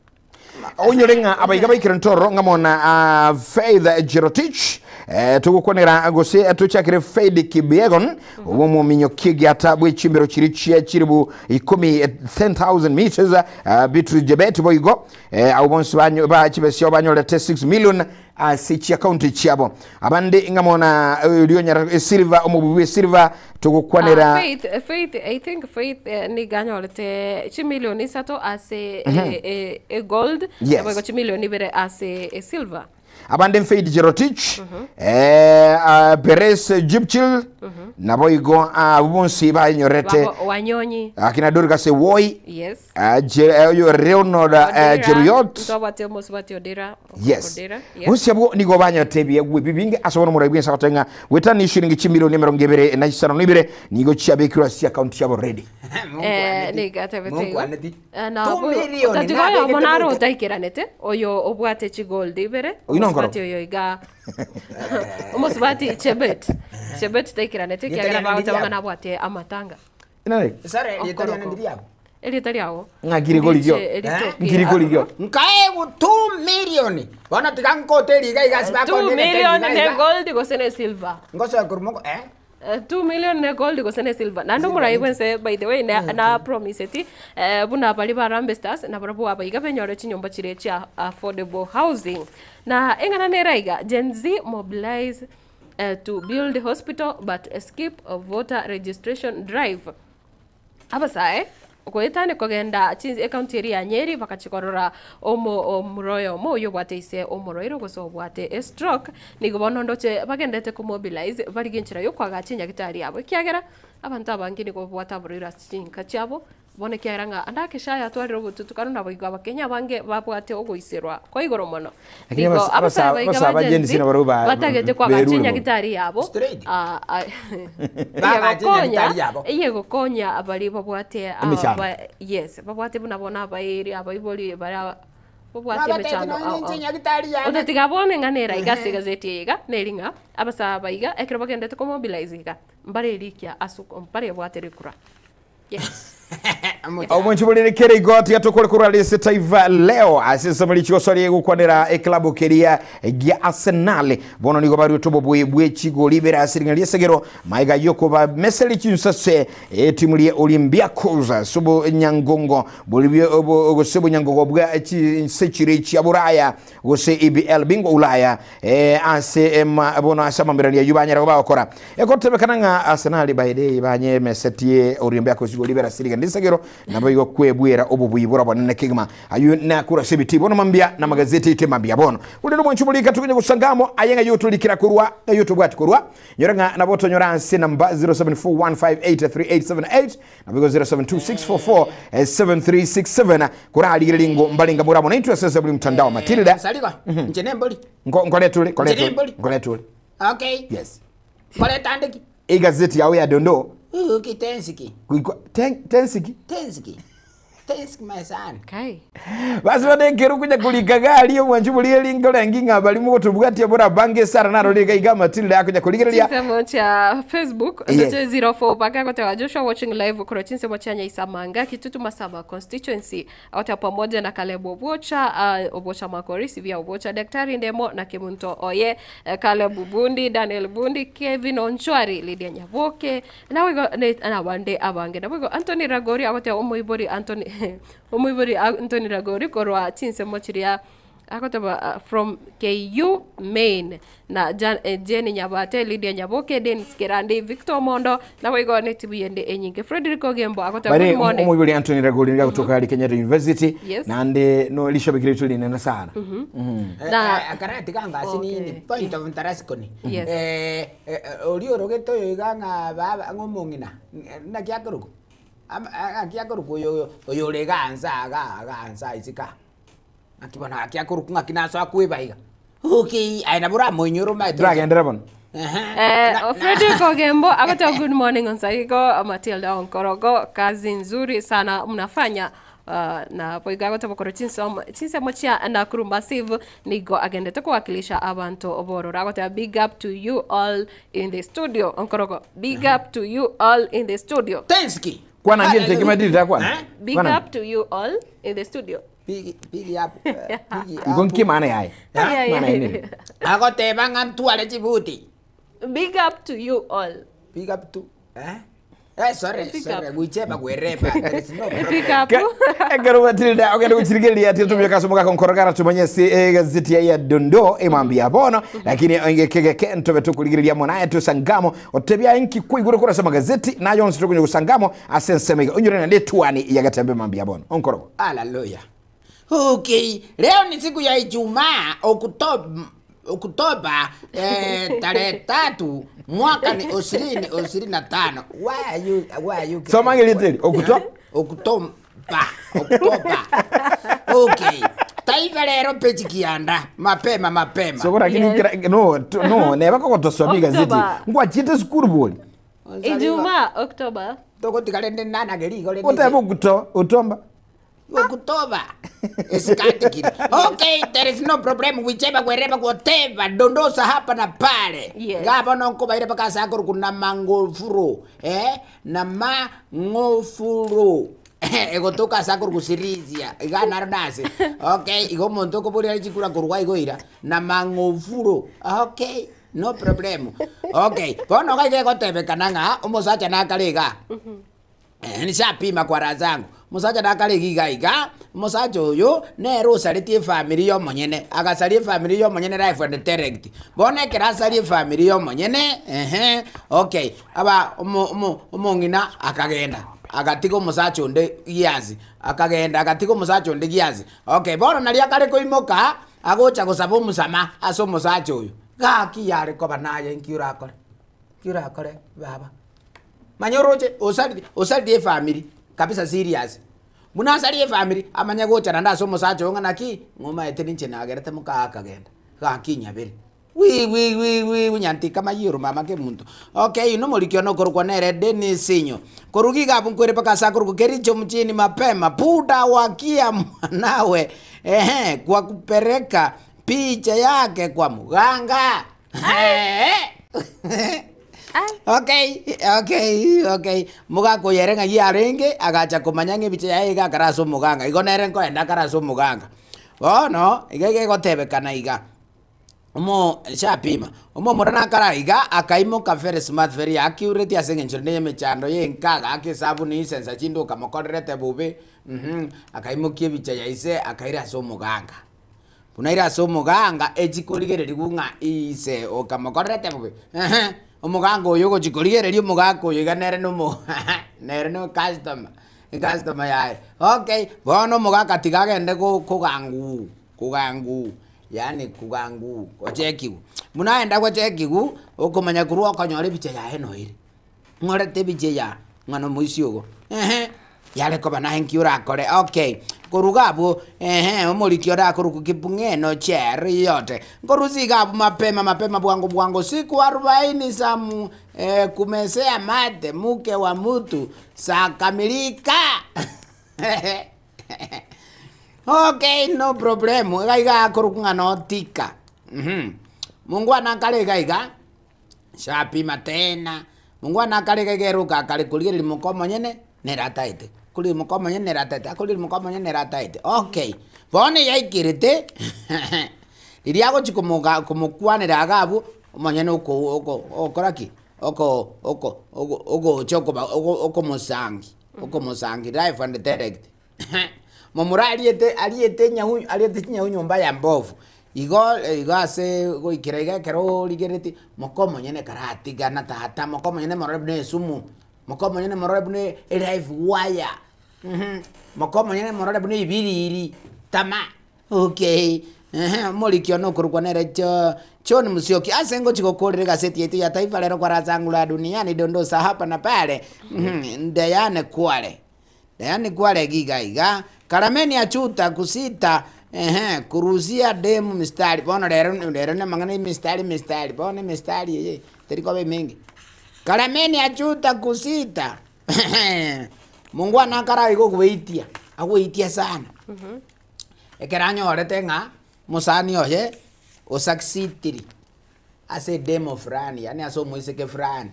Onyore ng'a abaiga baikire ntororo ng'a mona ah, Faith Jerotich eh, togokwanera gose tochakire Faith Kipyegon obwo omominyoki egiata bwe chimbero chiri chia chiribu ikomi eh, 10,000 meters ah, Beatrice Jebet boigo eh, abo bonsi banyo- ba chibesa banyorete 6 million ase chiakaunti chiabo abande ng'a mona eh, rionyara eh, Silver omobubi bwe Silver togokwanera Ah, Faith, Faith, I think Faith eh, niga anyorete chimilioni isato ase eh, eh, e gold Yes. naboigo chimilioni ibere ase e silver. Abande Faith Jerotich eh, ah, Peres Jipchil naboigo abo bonsi banyorete Babo Wanyonyi akina Dorcas Woi yes. ah, oyo Leonard eh, Odera, Jeruyot ntwabwate omosubati Odera yes Odera yes. bonsi abwo nigo banyorete ebiegwa ebi binge ase bono omorai bwense agotenga ng'a goetania eshiringi chimilioni emerongo ebere na isano na ibere nigo chiabekirwe ase chiakaunti chiabo already Eh, niga atebete igo. Mongwaneti. Eh, na Two bo- million otatiga oyo nabegete omo naro goika. otaikeranete oyo obwate chigold ibere Oyio nonkoro? omosubati oyo iga omosubati Chebet Chebet taikeranete Rieta ekiagera riane bagoteba ndiriabo. ng'a nabwate amatanga Nare? Sare rieta riane Okoroko. ndiriabo. erieta riago Ng'a nkirigorigio. Riche- ritoke. Nkirigorigio. Nkaegwa 2 million. Bono tiga nkote riga iga ase 2 bakondete million riga ne iga. gold gose ne silver Ngosoe korwa moko eh? 2 million ne gold gose ne silver naende omorai bwense by the way na, na promiseti eh, buna bari ba Harambee Stars nabarabwo abaiga benyore chinyomba chire chia affordable housing na eng'ana nere iga Gen Z mobilize eh, to build hospital but skip voter registration drive abasae goetani kogenda chinse ekaunti eri ya Nyeri bakachikorora omo omuroyo omo oyo obwate ise omoroiro gose obwate estroke nigo bono ndoche bagendete komobilize barige enchera yokoagacha enyagitari yabo ekiagera abanto abange nigo babwate aborwaire ase chinka chiabo bono ekiagera ng'a ande akesha yatwarire obotutukano nabo igo abakenya abange babwate ogoiserwa kwa igoro mono Lakini Nigo abasae baiga abasa ba ba Gen Gen Z Z nabo batagete koagacha berure mono. enyagitari yabo Straight. Ah, ah, Bagache enyagitari yabo. eyegokonya abari babwate Emechando. yes babwate buna bono abairi abaibori bara babwate Babatebie emechando nonye ao, inche ao. enyagitari yane. Otatiga bone ng'a nera iga ase egazeti eye iga neri ng'a abasae aba iga ekero bagendete komobilize iga mbare erikia ase mbare ebwate rikura yes Omonchi borere kere igo tiga tokore korwa ase Taifa Leo ase ensemo richigoso rigokwanera eklabu keria gia Arsenal bono nigo barwete obobui bwe chigori ibere ase ring'ana riesegero maiga yokoba meseri chinsase etimu rie Olympiacos ase obonyangongo boribie gose obonyangongo bwa chinse chire chia Buraya gose EBL bingwa Ulaya eh, ase ema bono ase amamerani ayio banyara bagokora egotebekana ng'a Arsenal by day banyemesetie Olympiacos igori ibere ase ring'ana riesegero nabo igo kwebwera obobui bora bonene kegima ayo nakura ase ebiti bono mambia na magazeti ite mambia bono urero mwanchu borika tugenye gusangamo aye ng'a yotorikira korwa ng'a yotobwati korwa nyora ng'a nabo tonyora ase namba 0741583878 nabo igo 0726447367 korarigire ringo mbaringa muramo naitwe ase buri mtandao Matilda Sarigo. Inche nembori. nkoretule koretule Nchirimbori. nkoretule Okay. yes Koreta ndiki. igazeti yawe ya dondoo Uki tensiki. kuikwa tensiki Tensiki. Tensiki my son. kai basi banenkeru kunya kulika gari omwanchi burie ringo rengi ng'a bari mugotubwatia bora bange sara narorega iga Matilda akunya kurigereria chinsemo cha facebook Yes. ndoche 04 paka kotewa Joshua watching live kuro chinsemo cha Nyaisamanga Kitutu Masaba constituency ota pamoja na Caleb Obocha Obocha Makori Sivia Obocha Daktari Ndemo na Kimunto Oye eh, Caleb Bundi Daniel Bundi Kevin Onchwari Lydia Nyaboke nawigo na bande abange nawigo Anthony Ragori agote omoibori Anthony omoibori Anthony Ragori korwa chinsemo chiria Agoteba from KU Main na Jan, eh, Jane Nyabate, Lydia Nyaboke, Dennis Kerandi, Victor Omondo, naboigo netibu yende enyinge. Frederick Ogembo agoteba Bare good morning. omoibori Anthony Ragoli niga gotoka ari Kenyatta University Yes. nande no lishabiki ritu rinene sana. Na- akarati kangasi Okay. ni point of interest koni. Yes. Ori orogete oyo iga ng'a baba ng'a omong'ina naki akorokwa naki akorokwa oyo oyo ore iga ansa iga iga ansa isiko aa. Naki bono gaki akorokwa ng'aki naso akweba iga. Okay, aye nabo oramoinyore omanyete. Turagendera bono. Frederick Ogembo agoteba good morning Onsaigo Matilda Onkorogo kazi nzuri sana mnafanya na boigo agoteba korwa chinsomo chinsemo chia Nakuru Massive nigo agendete kowakilisha abanto bororo agoteba big up to you all in the studio Onkorogo big up to you all in the studio Tenski. Kwana ngente kimadiri kwana. Eh? big Kwana. up to you all in the studio Big big up. Big Igo up. nki maana yaye? Yeah, Maana yeah. nini? Agoteba ng'a ntware chibuti. Big up to you all. Big up to eh? Eh, sorry, Pick sorry, up. gwicheba gwereba. There is no problem. Pick up. Ekero Matilda ogenda guchirigereria ati tumia kasomo gako nkorogara tumanye si gazeti ya ya dondo emambia bono lakini engekegeke ntobe tukurigereria monaye tusangamo otebia enki kuigure kurasa magazeti nayo nsi tukunye gusangamo ase nsemo unyure na ndetwani ya gatembe mambia bono onkorogo. Hallelujah. Okay, leo ni siku ya Ijumaa Oktoba Oktoba tarehe 3 mwaka ni 2025. Why are you why are you Soma ngeliteli, Okto- Oktoba Oktoba. Okay. Taifa Leo peji kianda mapema mapema. Soko lakini Yes. no no neba kogotosoma igazeti Oktoba. ngwachite sukuru boli Ijumaa Oktoba. Togotigarende nana gerigo rende. oteba okuto otomba Oktoba. Isikandikire. Okay, there is no problem whichever wherever whatever dondosa hapa na pale. Yes. Ngabo nonko baire bakasakuru kuna mangofuro. Eh? Na mangofuro. Egotoka sakuru kusirizia. Iga naro nase. Okay, igo monto koburia chikura kurwa igo ira na mangofuro. Okay. No problem. Okay. Bono gaige gotebekana ng'a omosacha nakariga. Nishapima kwa raha zangu musacha nakare iga iga musacha oyo nere osaretie efamiri ya omonyene agasaria efamiri ya omonyene life and direct bono ekero asaria efamiri ya omonyene ehe okay aba omong'ina akagenda agatiga omosacha onde giasi akagenda agatiga omosacha onde giasi okay bono naria akare koimoka agocha gosaba omosama ase omosacha oyo gaki yare koba naye nki orakore nki orakore baba manyoroche osari osari efamily kabisa serious buna asari efamily amanye gochana nda ase omosacha oyo ng'a naki ng'omaete ninche nagerete mokaa akagenda gaki nyabere wi wi wi wi wi nyantika mayiro mama ke muntu okay ino morikio nokorokwa nere Dennis Inyo korugi gabu nkwere paka ase akorokwa Kericho mchini mapema puda wakia mwanawe ehe kwa kupereka picha yake kwa muganga. Okay, okay, okay. Mugaka oyo ere ng'ai arenge agacha komanya ng'a ebicha yaye iga akare ase omoganga. Igo nere nkoenda akare ase omoganga. Bono, iga iga egotebekana iga, omo nshapima, omomura nakare aiga akaimoka very smart very accurate ase eng'encho rende ya emechando ya enka agaka esabuni incense chinde okamokorerete bobe akaimokia ebicha ya ise akaira ase omoganga. Buna aire ase omoganga echi korigereriwu ng'a ise okamokorerete bobe ehe, omoganga oyo ogochi korigereria omogaka oyo iga nere na omo nere na ocustomer ecustomer yaye. Okay, bono omogaka tiga agende go kogangu kogangu yaani kugangu gochekiwa. Buna aenda gochekiwa, okomanya korwa okonyora ebicha yaye noere. Ng'orete ebicha eya ng'a nomoisia ogo ehe, yare koba naye nki orakore okay. Korwa iga abwo ehe, omoriki ore akorokwa Kipng'eno Cheruiyot, nkorusia iga abwo mapema mapema bwango bwango siku arubaini za mu kumesea mate mke wa mutu zakamilika okay no problem iga iga akorokwa ng'a notika mongwana akare iga iga. Nshapima tena, mongwana akare iga iga eroka akare korigereria moka omonyene, nere ataete, korigereria moka omonyene nere ataete, akorigereria moka omonyene nere ataete, okay. Bono eyaikerete, riria agochi komoga komokwanera iga abwo, omonyene oko oko ogokora ki? Oko oko ogo ogocha okoba ogo okomosangi okomosangi live and direct. Momura ariete ariete enyau ariete chinyau nyomba ya mbofu. Igo igo ase goikera iga ekero origereti, moka omonyene karatigana tata, moka omonyene morore buna esumu, moka omonyene morore buna elife wire, moka omonyene morore buna ebiriri, tama. Okay, ehe, omoriki one okorokwa nere Jo John Musyoki, ase ngochia gokorera egaseti yaito ya Taifa Leo kwa Razangula Duniani dondosa hapa na pale, Diane Kwale. Diane Kwale iga iga iga, Karameni achuta kusita, ehe, kurusia demu mistari, bono rero rero na amang'ana emistari emistari, bono emistari eye teri koba emenge. Karameni achuta kusita, mongwana akare iga ogoeitia, agoeitia sana. Ekero anyorete ng'a mosani oye osucceediri ase edemo fulani, yaani ase omoiseke fulani,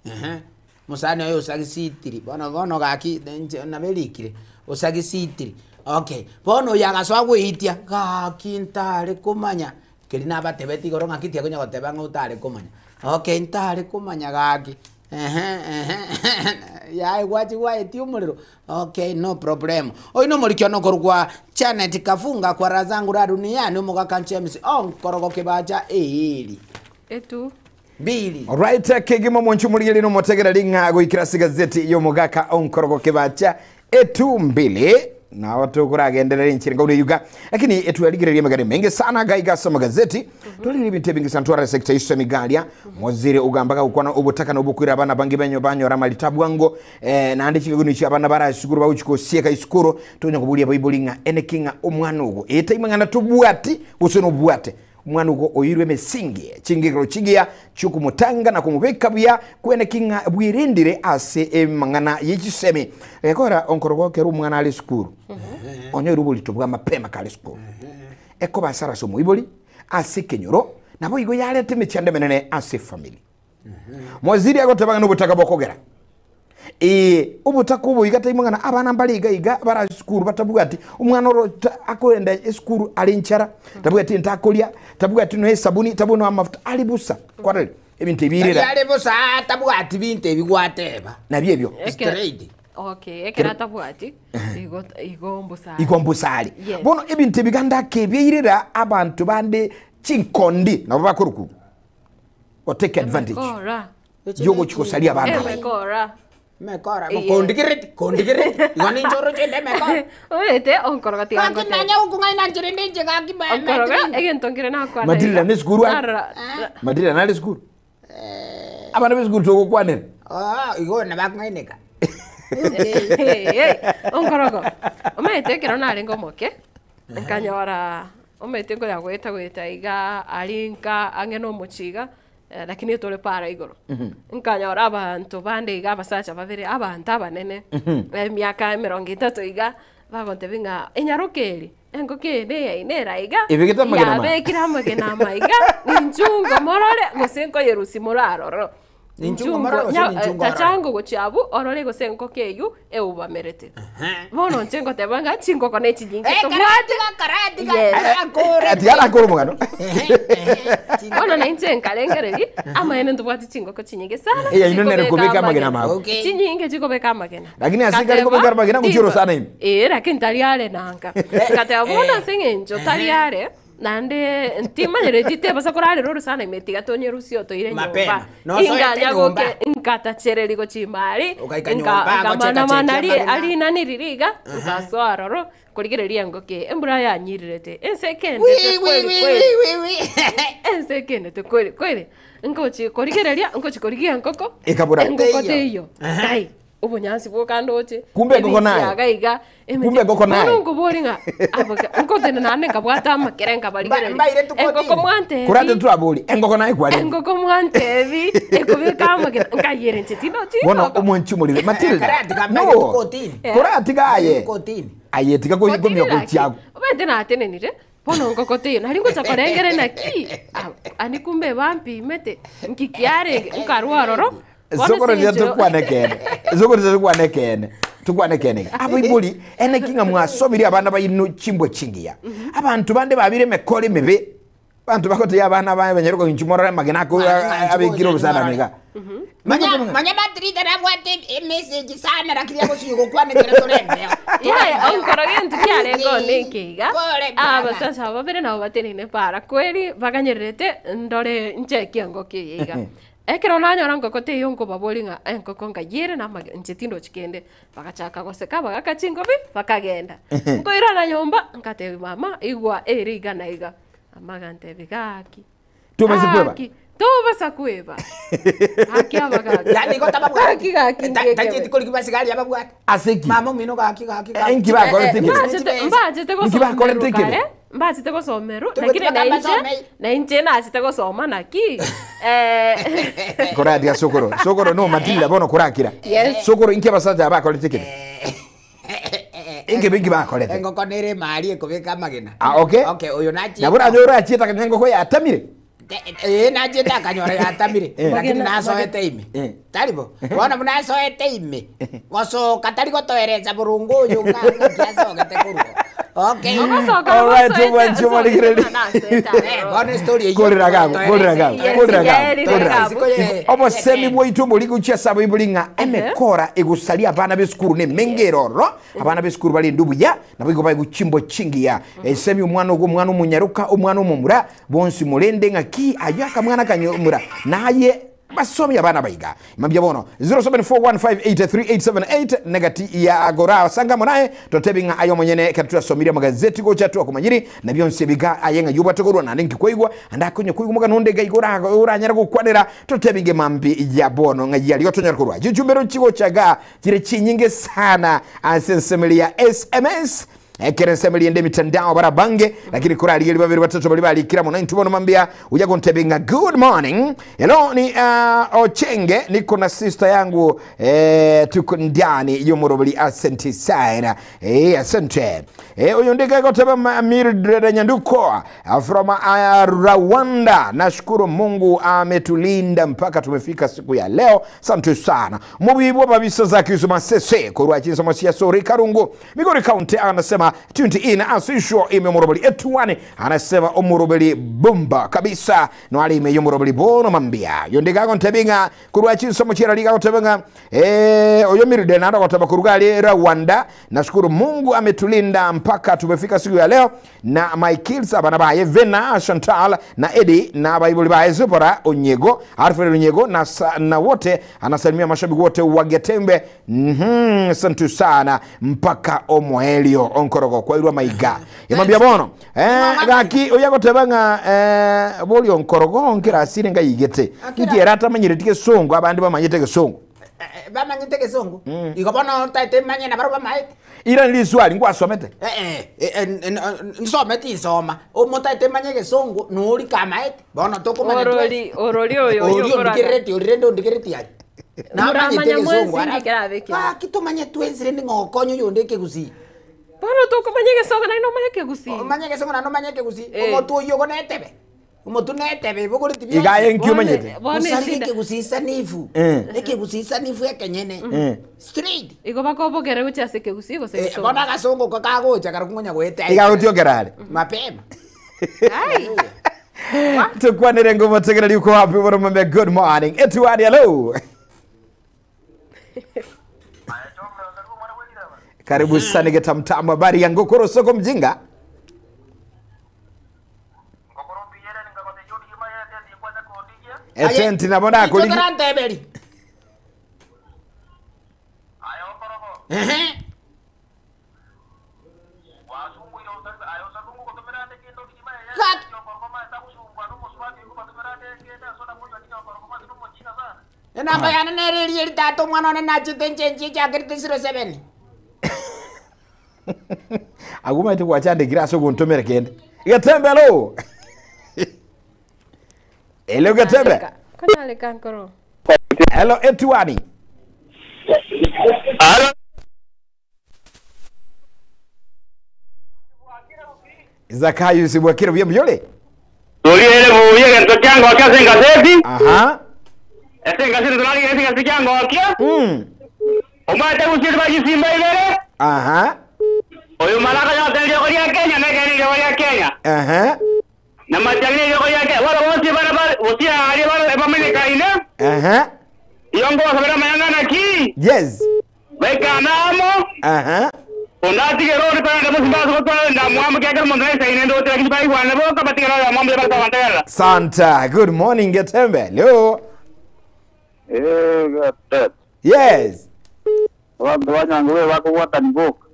ehe, mosani oye osucceediri, bono bono gaki inche nabo erikire, osucceediri, okay. Bono oyo agasoa goeitia, gaki ntare komanya, keria nabatebetie igoro ng'aki tiakonya goteba ng'a otare komanya, okay ntare komanya gaki, ehe ehe yaye gwachia gwaetia omorero. Okay, no problem. Oyo nomoriki one okorokwa Janet Kafunga kwa Razangu la Duniani omogaka James onkorogo kebacha eeri. Etu. Mbili. Alright, kegima omonche omorigeri nomotegera ring'a goikera ase gazeti y'omogaka onkorogo kebacha etu mbili nao tokoragenderera enchera ngauna eyuga lakini etwarigereria emegano emenge sana gaiga ase amagazeti twarigereria ebinto ebinge sana twara sector iso emigaria mozire ogamba gagokwana obotaka na obokwira abana bange benyo banyora amarita bwango Eh, naende chigaguni chia abana bare ase isukuru bagochia gosieka isukuru, tonya koboria abaibori ng'a eneki ng'a omwana ogo etaima ng'a natobwati gose nobwate. Omwana ogo oirwe emesingi, chingegero chigiya chiokomotanga na komobeka buya, kweneki ng'a bwerendire ase emang'ana ye chisemi. Gekogera onkorogo ekero omwana are esukuru, onyoire oborito bwa mapema kare esukuru, ekoba asara ase omoibori, ase ekenyoro, naboigo yareta emechando emenene ase efamiri. Mwaziri agoteba ng'a nobotaka bokogera. Ee, obotaka obo iga taimwe ng'a abana mbare iga iga bare ase esukuru batabwati, omwana oro ta akoenda esukuru are nchara, tabwati ento akoria, tabwati nonya esabuni, tabwati nonya amafuta, are bosa. Kwarorire? Ebinto ebi Tari irera are bosa tabwati binto ebi gwateba. nabio ebio. Straight. Okay, ekero atabwati, igo igo mbosa are. Igo mbosa are. Yes. Bono ebinto ebi ganda akebiairera abanto bande chinkondi nabo bakorokwa igo. o take advantage Emekora. yogochi gosaria abana aba. Emekora. Emekora, Yes. kondigereti, kondigereti. Igo ninche oroche inde emekora. Omanyete onkoroga tiga Gaki ngotebi. nanya gokong'aina nchera inde inche gaki ba- Onkoroga metri. egento nkere nakwana. Matilda iga. ne esukuru are? Narora. Matilda nare esukuru? Abana b'esukuru togokwanera. Ah, igo nabakong'aineka. Hey, onkorogo. Omanyete ekero narenge omoke, nkanyora Omanyete nkonya goeta goeta iga aria nka ang'e na omochie iga, lakini tore para igoro. Nkanyora abanto bande iga abasacha babere, abanto abanene, emiaka emerongo etato iga, bagontebia ng'a enyaroka eri, engoko eye neyaino ere aiga, Ebegete amagena ama. yabekire amagena ama iga, ninchungo morore gose nkoyerusia more aroro. Ninchungo morore gose ninchungo orore? Tachango gochia abwo orore gose engoko eywo eubamerete. Bono inche ngoteba ng'a chingoko ne chinyinge Eh, tobwate. karatiga, karatiga, Yes. karakore. Tiga arakore omogano. Bono na inche nkarengereria, amaene ntobwate chingoko chinyinge sana. Eyaino nere chikobeka kobeka amagena amago. Okay. Chinyinge chikobeka amagena. Lakini ase kare Ngateba, kobeka amagena ngochia ndiko- orosana ime. Eh, lakini tari are nanga. Ngateba bono ase eng'encho tari are, Naende ntimanyereti tebasa korarera orosana ime tiga tonyerusie otoire nyomba. Mapema. Nosoete Inganya nyomba. goke nkatachereri gochia ime aria, Ogaika nka- nyomba, gocheka nkamanamana chekia ri- amagena. arinani riria iga, nkasoa aroro, korigereria engoko eye, embura yanyirirete, ense ekendete Wi, wi, kweli wi, kweli. wi, wi, wi. Ense ekendete kweli kweli. Nkochi korigereria, nkochi korigia engoko, Ekabura. engoko Teiyo. teiyo. Kai, obonyansi bwoka ndoche, Kumbe engoko naye. ebisiaga iga, emete- Kumbe engoko naye. Bono nkobori ng'a aboka- nkotenena naende nkabwata amakere nkabarigereria. Mbaire tukotini. Engoko mwantebi. Korande twabori engoko naye kwarenge. Engoko mwantebi, ekobeka amagena, nkayera inche tinochi Bono engoko. omwanchi omoriri Matilda. Karatiga mbaire No. tukotini. Koratiga aye. Tukotini. Aye tiga Kotini komia laki, gochiago. omanyete natenenire, bono engoko teiyo, nari ngocha korengera naki, ani kumbe bampimete, nki kiarenge, nkarwa ororo, Bono Sokoro ase riria eng'encho- tokwane ekeene sokoro riria tokwane ekeene tokwane ekeene iga abaibori ene ki ng'a mwasomirie abana baino chimbwa chingiya abanto bande babire emekoro emebe. Banto bagotebi abana baye banyare inchu morore amagena ako abekire obosana niga. Manya manya Matrida nabwate emessage sana lakini agosinya gokwana ekero tore embeo. Yaya, onkoro gento kiarenge one eke iga Kore baba. abasacha aba babere nabo batenene para kweri baganyererete ndore ncheki engoko eye iga. Ekero nanyora engoko teiyo nkobaboria ng'a engoko ngayere na amage inche tindochi kende. Bagachaka goseka bagaka chingobi bakagenda. Nkoirana nyomba ngatebia mama igwa ere iga na iga. Mama agantebia gaki. Tobasa kweba? Gaki, tobasa kweba. Gaki abagaka. Yani igo tababwati. Gaki gaki Ta- Tachieti ngekebe. korigi basigari ababwate. Ase ki? Mama omino gaki gaki Eh, inki bakorete Eh, kere? mbachete mbachete Inki bakorete gosomerwa kere? kare mbachete gosomerwa Tugwe lakini tibaka nainche basomei. nainche nachete gosoma naki eh, Koratia sokoro. Sokoro no matilda bono korakira. Yes. Sokoro inki abasacha bakorete kere? Inki bingi bakorete? Engoko nere emari ekobeka amagena. Ah, okay. Okay, oyo nachiete. Nabo oranyore achiete akanyora engoko yatamire. Eh, nachiete akanyora yatamire. Eh. Lakini Magena- nasoete ime. Eh. Tari bo. Bono buna asoete ime. Gosoka tari gotoeresa burungu oyo ng'a ng'aki asogete korwa. Okay. ogosoka Alright, osoete- obwanchi osoete omorigereri. buna nasoete Eh, aroro. bono story eyio. Korera gabo, korera gabo, Yes, korera gabo, yes, korera gabo. gabo. Obosemi bwaitu bori gochia ase abaibori ng'a emekora egosaria abana b'esukuru na emenge eroro, abana b'esukuru barende obuya, nabo igo baigwe chimbo chingiya. Esemi omwana ogo omwana omonyaroka, omwana omomura, bonsi morende ng'aki aywo akamwana kanyomura, naye basomi abana baiga. Mambia bono 0741583878 negati ya agora sangamo naye totebi ng'a ayo omonyene ekero twasomire amagazeti gocha twakomanyiri na bionsi ebiga aye ng'a yobwate korwa naende nkikwaigwa ande akonye koigwa omogano onde iga iga oranyare gokwanera totebi nge mambi ya bono ng'a yaria otonyare korwa chichumbero chigocha iga chire chinyinge sana ase ensemeri ya SMS ekero ensemeri ende emitandao barabange lakini korarigeria babere batato bari barikira mono intwe bono mambia uya gontebi ng'a good morning hello ni Ochenge niko na sister yangu tuko ndani yomorobori asante sana asante uyu ndika goteba Mildred Nyanduko from Rwanda nashukuru Mungu ametulinda mpaka tumefika siku ya leo asante sana mubibwa babisa za kizuma sese korwa chinsomo sia sori karungu Migori County anasema tuned in as usual ime omorobori etuane anasema omorobori bomba kabisa no ali ime yomorobori bono mambia yondiga gontebi korwa chinsomo chira liga gotebenga oyo Mildred nando goteba kuruga ali Rwanda nashukuru Mungu ametulinda mpaka tumefika siku ya leo na my kids abana baye Vena Chantal na Eddie na baibuli baye Zipora Onyego Alfred Onyego na, na wote anasalimia mashabiki wote wa Getembe. Asante sana mpaka omoelio onkorogo kwa irwa maiga imambia bono gaki oya goteba ng'a boli onkorogo onkera asire ngayigete nkiera atamanyire tigesongo abandi bamanyete gesongo Bamanyete gesongo. Igo bono taete manye na baro bamaete. Ira niliswali ngwasomete. Nsomete insoma. Omotaete manye gesongo nori kamaete. Bono tokomanya Orori orori oyo Ori oyo okoraga. ondikereti ori rende ondikereti aye. Namanyete Muramanya gesongo mwensi ndikerabe Gaki tumanye twensi rende ng'okonyo yonde ekegusii. Bono tokomanya gesongo naende omanye ekegusii. Omanye gesongo naende omanye ekegusii. Eh. Omotu oyio ogo netebe. Omotu netebe ibogoreti bionsi. Iga aye nki omanyete? Bono Gusari esida. ekegusii sanifu. Ekegusii sanifu ekenyene. Straight. Igo bakobogera gochia ase ekegusii gose gesongo. Bono agasongo ko kagocha kare kong'onya goeta. Iga gotiokera are. Mapema. Ai. Tukwanire ngumo tegereri uko wapi bono mambe good morning. Etuani hello. Karibu sana getamtamu habari ya ngokoro soko mjinga. Etenti nabona akoligi. Ichokera nteberi. Ehe. Enamba yane nere eri eri tata omwana one nachete nchenchi echakerete 07. Agumaite gwachandikire ase ogontomera kende. Getembe hello. Hello Getembe. Konyaleka nkoro. Hello Etuani. Halo. Zakayo sibwakire buya muyole. Tuliere buye gento kyango kya sengazeti. Aha. Esengazeti tulali esengazeti kyango kya. Omate usiri bajisimba ibere. Aha. Oyo malaka ya tende ko ya Kenya na Kenya ko ya Kenya. Aha. Na matiang'i eriogo riake, bono bonsi bara bare gose aaria bare bamenyekaine, Aha. iyo ngobasabera amayanga naki? Yes. Baikane amo, Aha. onde atigere onde tagenda mosimba ase gotwara endamwamu, ekiagera omonto naisaine ende gotera ki baigwane boka, batigere oyomo mbuya bare kobantegerera. Santa. Good morning Getembe. Leo. Eh, gatete. Yes. Abanto ba Nyangobe bakobwatani boka.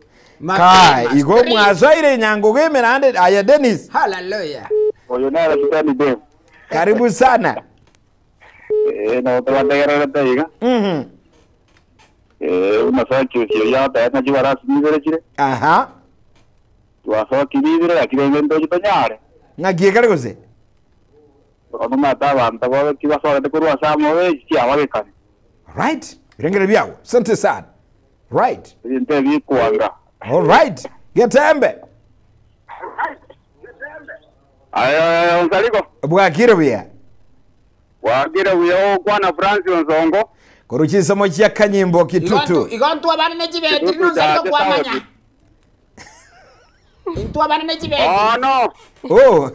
Kai, igo mwasoire Nyangoge emerande aya Dennis. Hallelujah. Oyo nere Sitani Dave. Karibu sana. Eh, nabo tobategererete iga. Eh, buna Sakiusi oria agoteba ng'a chibarasi nibere chire. Aha. Twasokirie ibere lakini rende ntochi tonyare. Ng'aki ekare gose? Bono omanyete abanto bobe tibasorete korwa ase amobe echi chiabagekani. Right. Birengere biago. Sante sana. Right. Ebinto ebi bikwanga. All right. Getembe. Aye Onsariko. Bwakire buya. Bwakire buya ogokwana Francis Onsongo. Korwa chinsemo chia Kanyimbo Kitutu. Igo ntwe abana ne chibetiri nonsariko kwamanya. Intwe abana ne chibetiri. Bono. Oh.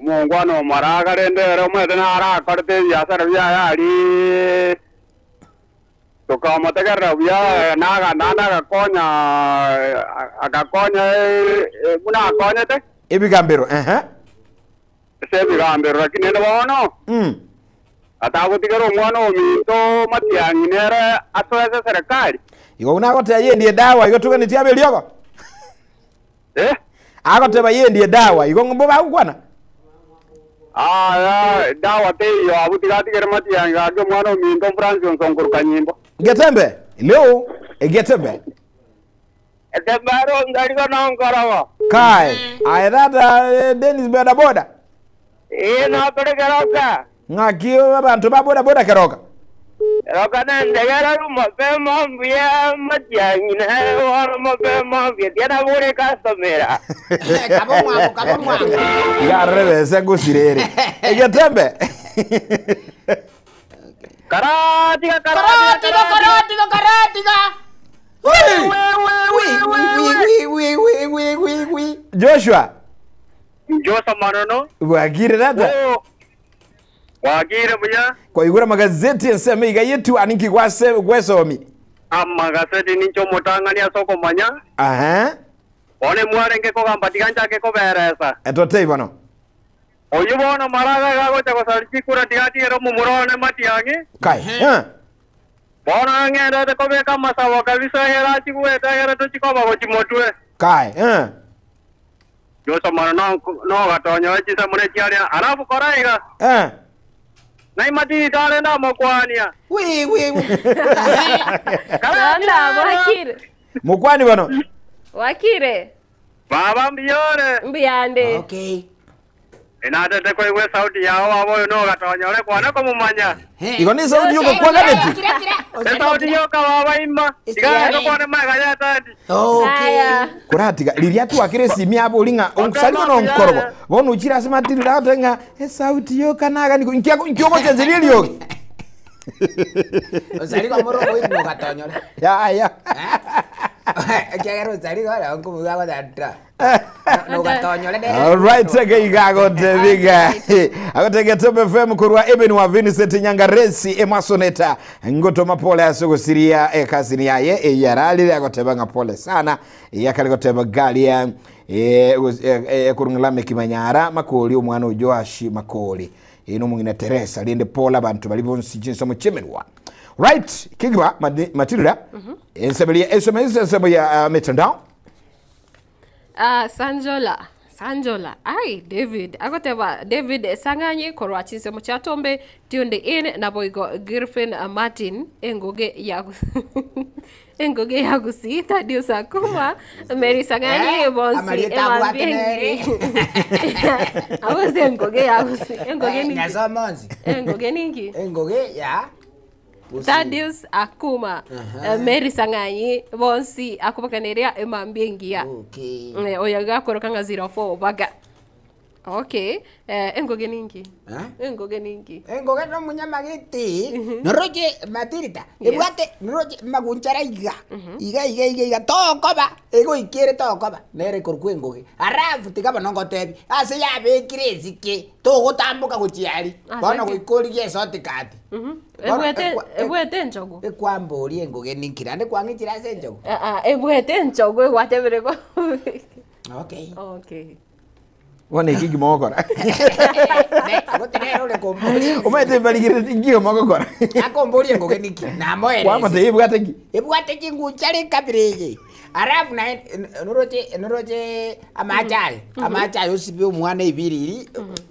Omongwana omoraga rende ere omanyete narakorete ebiasara biaye aria tokamotegerera buya naga naende agakonya agakonya buna akonyete. Ebigambero, ehe. Ase ebigambero, lakini rende bono atagotigera omwana ominto matiang'i nere asoe ase eserekari. Igo buna agoteba yendie edawa igo toganetie abe eriogo. Eh? Agoteba yendie edawa igo ng'o bagokwana. Aya, edawa teiyo abwo tiga atigere matiang'i gaki omwana ominto Francis Onsongo Kanyimbo. Getembe, leo, egetembe. Etembe aro ngariko nonkorogo. Kai, aye tata eh, Dennis boda boda. Ee notore keroka. Ng'aki abanto ba boda boda keroka. Keroka nendegera mapema mbuya matiang'i nere bono mapema mbuya tiana bore kastomera. Kaba omwango, kaba omwango. Iga arore bese ngosirere. Egetembe. Karatiga karatiga Karatiga, karatiga, karatiga. Wi, wi, wi, wi, wi, wi, wi. Joshua, Joshua Manono. bwakire tata. Oh. Bwakire buya. Kwaigure amagazeti ensemo iga yetu ani nki gwase gwesomi. Amagaseti ninche omotang'ani ase okomanya. Aha. Bono mwarenge kogamba tiga nchake koberesa. Etotei bono. Oyio bono maraga iga agocha gosaria chikura tiga atigere omomura one matiang'i. Kai. Eh. Bono ang'endete kobeka amasabo kabisa egere achigwete egere tochikoba gochia motwe. Kai. Eh. Joshua mono nogatonyoe chinsemo ne chiaria, alafu kora iga. Eh. Naimati tare ndamokwania. Wi, wi, wi. Landa, wakire. Mokwani bono. Wakire. Baba mbiyore. Mbuyande. Okay. Inatete koigwa esauti yao baba oyo nogatonyore kwane komomanya. Igo ne esauti yogokwanganeti. Kira, kira. Esauti yoka baba ima. Iga tokwane maega ya tati. Okay. Aya. Koratiga riria twakire esimi abo ori ng'a onkusarigwe na onkorogo bono ochire ase matirira agote ng'a esauti yoka naga niko nki ogochencheria eriogi. Osarigwe omoro okoirwa nogatonyora. Yaya. Ekiagera osarigwe ore nkomoigwa agoteba nogatonyora nere. Alright, geiga agotebiga agotega Top FM korwa Eben wa Vincent Nyangaresi emasoneta ngotoma pole ase gosiria ekasini yaye eyararire agoteba ng'a pole sana yakare goteba garia ekorung'ala mekimanyara makori omwana o Joash makori ino omong'ina Teresa rende pole abanto bari bonsi chinsomo chiemerwa right kigwa Matilda enseberia esome ensemo ya mitandao Ah, Sanjola. Sanjola. Ai, David. Agoteba David Sang'anyi korwa chinsemo chia Tombe tuned in naboigo Griffin Martin engoge ya engoge ya Gusii Thaddeus Akuma Mary Sang'anyi Eh, bonsi amarieta abwate nere. Aweze engoge ya Gusii. Engoge ningi. Nyasomonsi. Engoge ningi. Engoge ya Gusii. Thaddeus Akuma Mary Sang'anyi bonsi akobakaneria emambia engiya. Okay. Oyo gakoroka ng'a 04 baga. Okay, eh, engoge ninki? Eh? Engoge ninki? Engoge na omonyamagete, noroche Matilda, Yes. ebwate noroche magunchara iga, iga iga iga iga tokoba, egoikere tokoba, nere ekorokwa engoge. Alafu tiga bono ngotebi, ase yabekire esike, togotamboka gochia aria, Ase bono ki? goika origie eshortcut. Mhm. Bono Ebwate ekwa- e- ebwate enchogu. Ekwamboria engoge ninki naende kwang'ichire ase enchogu? Ah, ah, ebwate enchogu egwatebire ko. Okay. Okay. Bono eki ngima ogokora. Goti nere ore komboria. Omanyete mbarigereti nki mogokora. Akomboria engoge niki? Namoerese. Kwamotebia ebwate ki? Ebwate chingunchara ekabira eye. Alafu naende noroche noroche amache aya, amache aya osibe omwana ebiriri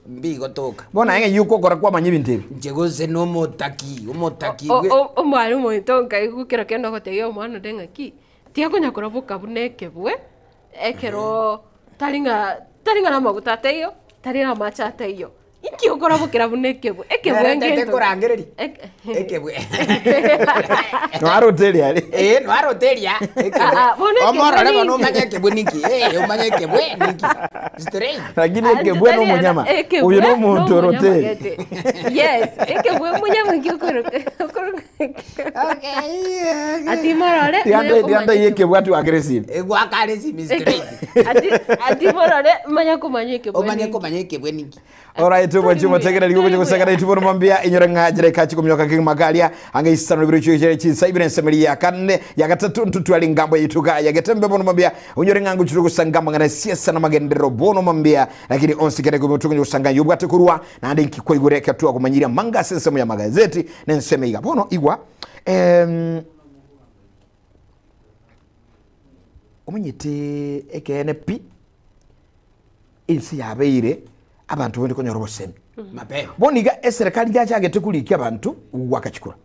mbigotoka. Bono aye ng'ai okokora kwamanya ebinto ebi. Inche gose nomotaki, omotaki O- bwe o- Omwalimu oito nkaigwa kero kende ogotebia omwana onde ng'aki, tiakonya koraboka buna ekebwe, Ekero tari ng'a tari ng'a namaguta ataiyo, tari namache ataiyo, inki okorabokera buna ekebwe? Ekebwe Nere ntete ngento. nkorangereria. Ek- Ekebwe. Noarote are. Eh, noarote eria. Ekebwe. Ah, ah, bono ekebwe Omorore bono ninki? omanye ekebwe ninki. Eh, omanye ekebwe ninki. Straight. Lakini ekebwe Tari nomonyama. ekebwe Oyo nomonto nomonyama orote. gete. Yes, ekebwe omonyama inki okoroka okoroka Okay. Ati morore Tiga tiga ekebwe atiwakere esimi. Egwakare esimi straight. Ati ati morore manya komanya ekebwe Omanye ninki. komanya ekebwe ninki. Alright, obwanchi omotegereri gogocha gosakana itubo nomambia inyore ng'a njere kachi komyoka kegima karia ange isano ibere chio chinsa ibere ensemeri ya kane ya gatatu ntutwari ngambo yituka ya getembe bono mambia unyore ng'a nguchuru gosanga mang'ana siasa na magenderero bono mambia lakini onsi kere gomutukunyo gosanga yobwate kurwa naende inki kwaigure ekero twakomanyiria manga ase ensemo ya magazeti na ensemo iga bono igwa em, omanyete ekeene pi ense yabeire abanto bende konyora obosemi Mapema. bono iga eserekari yachagete korikia abanto gwaka chikura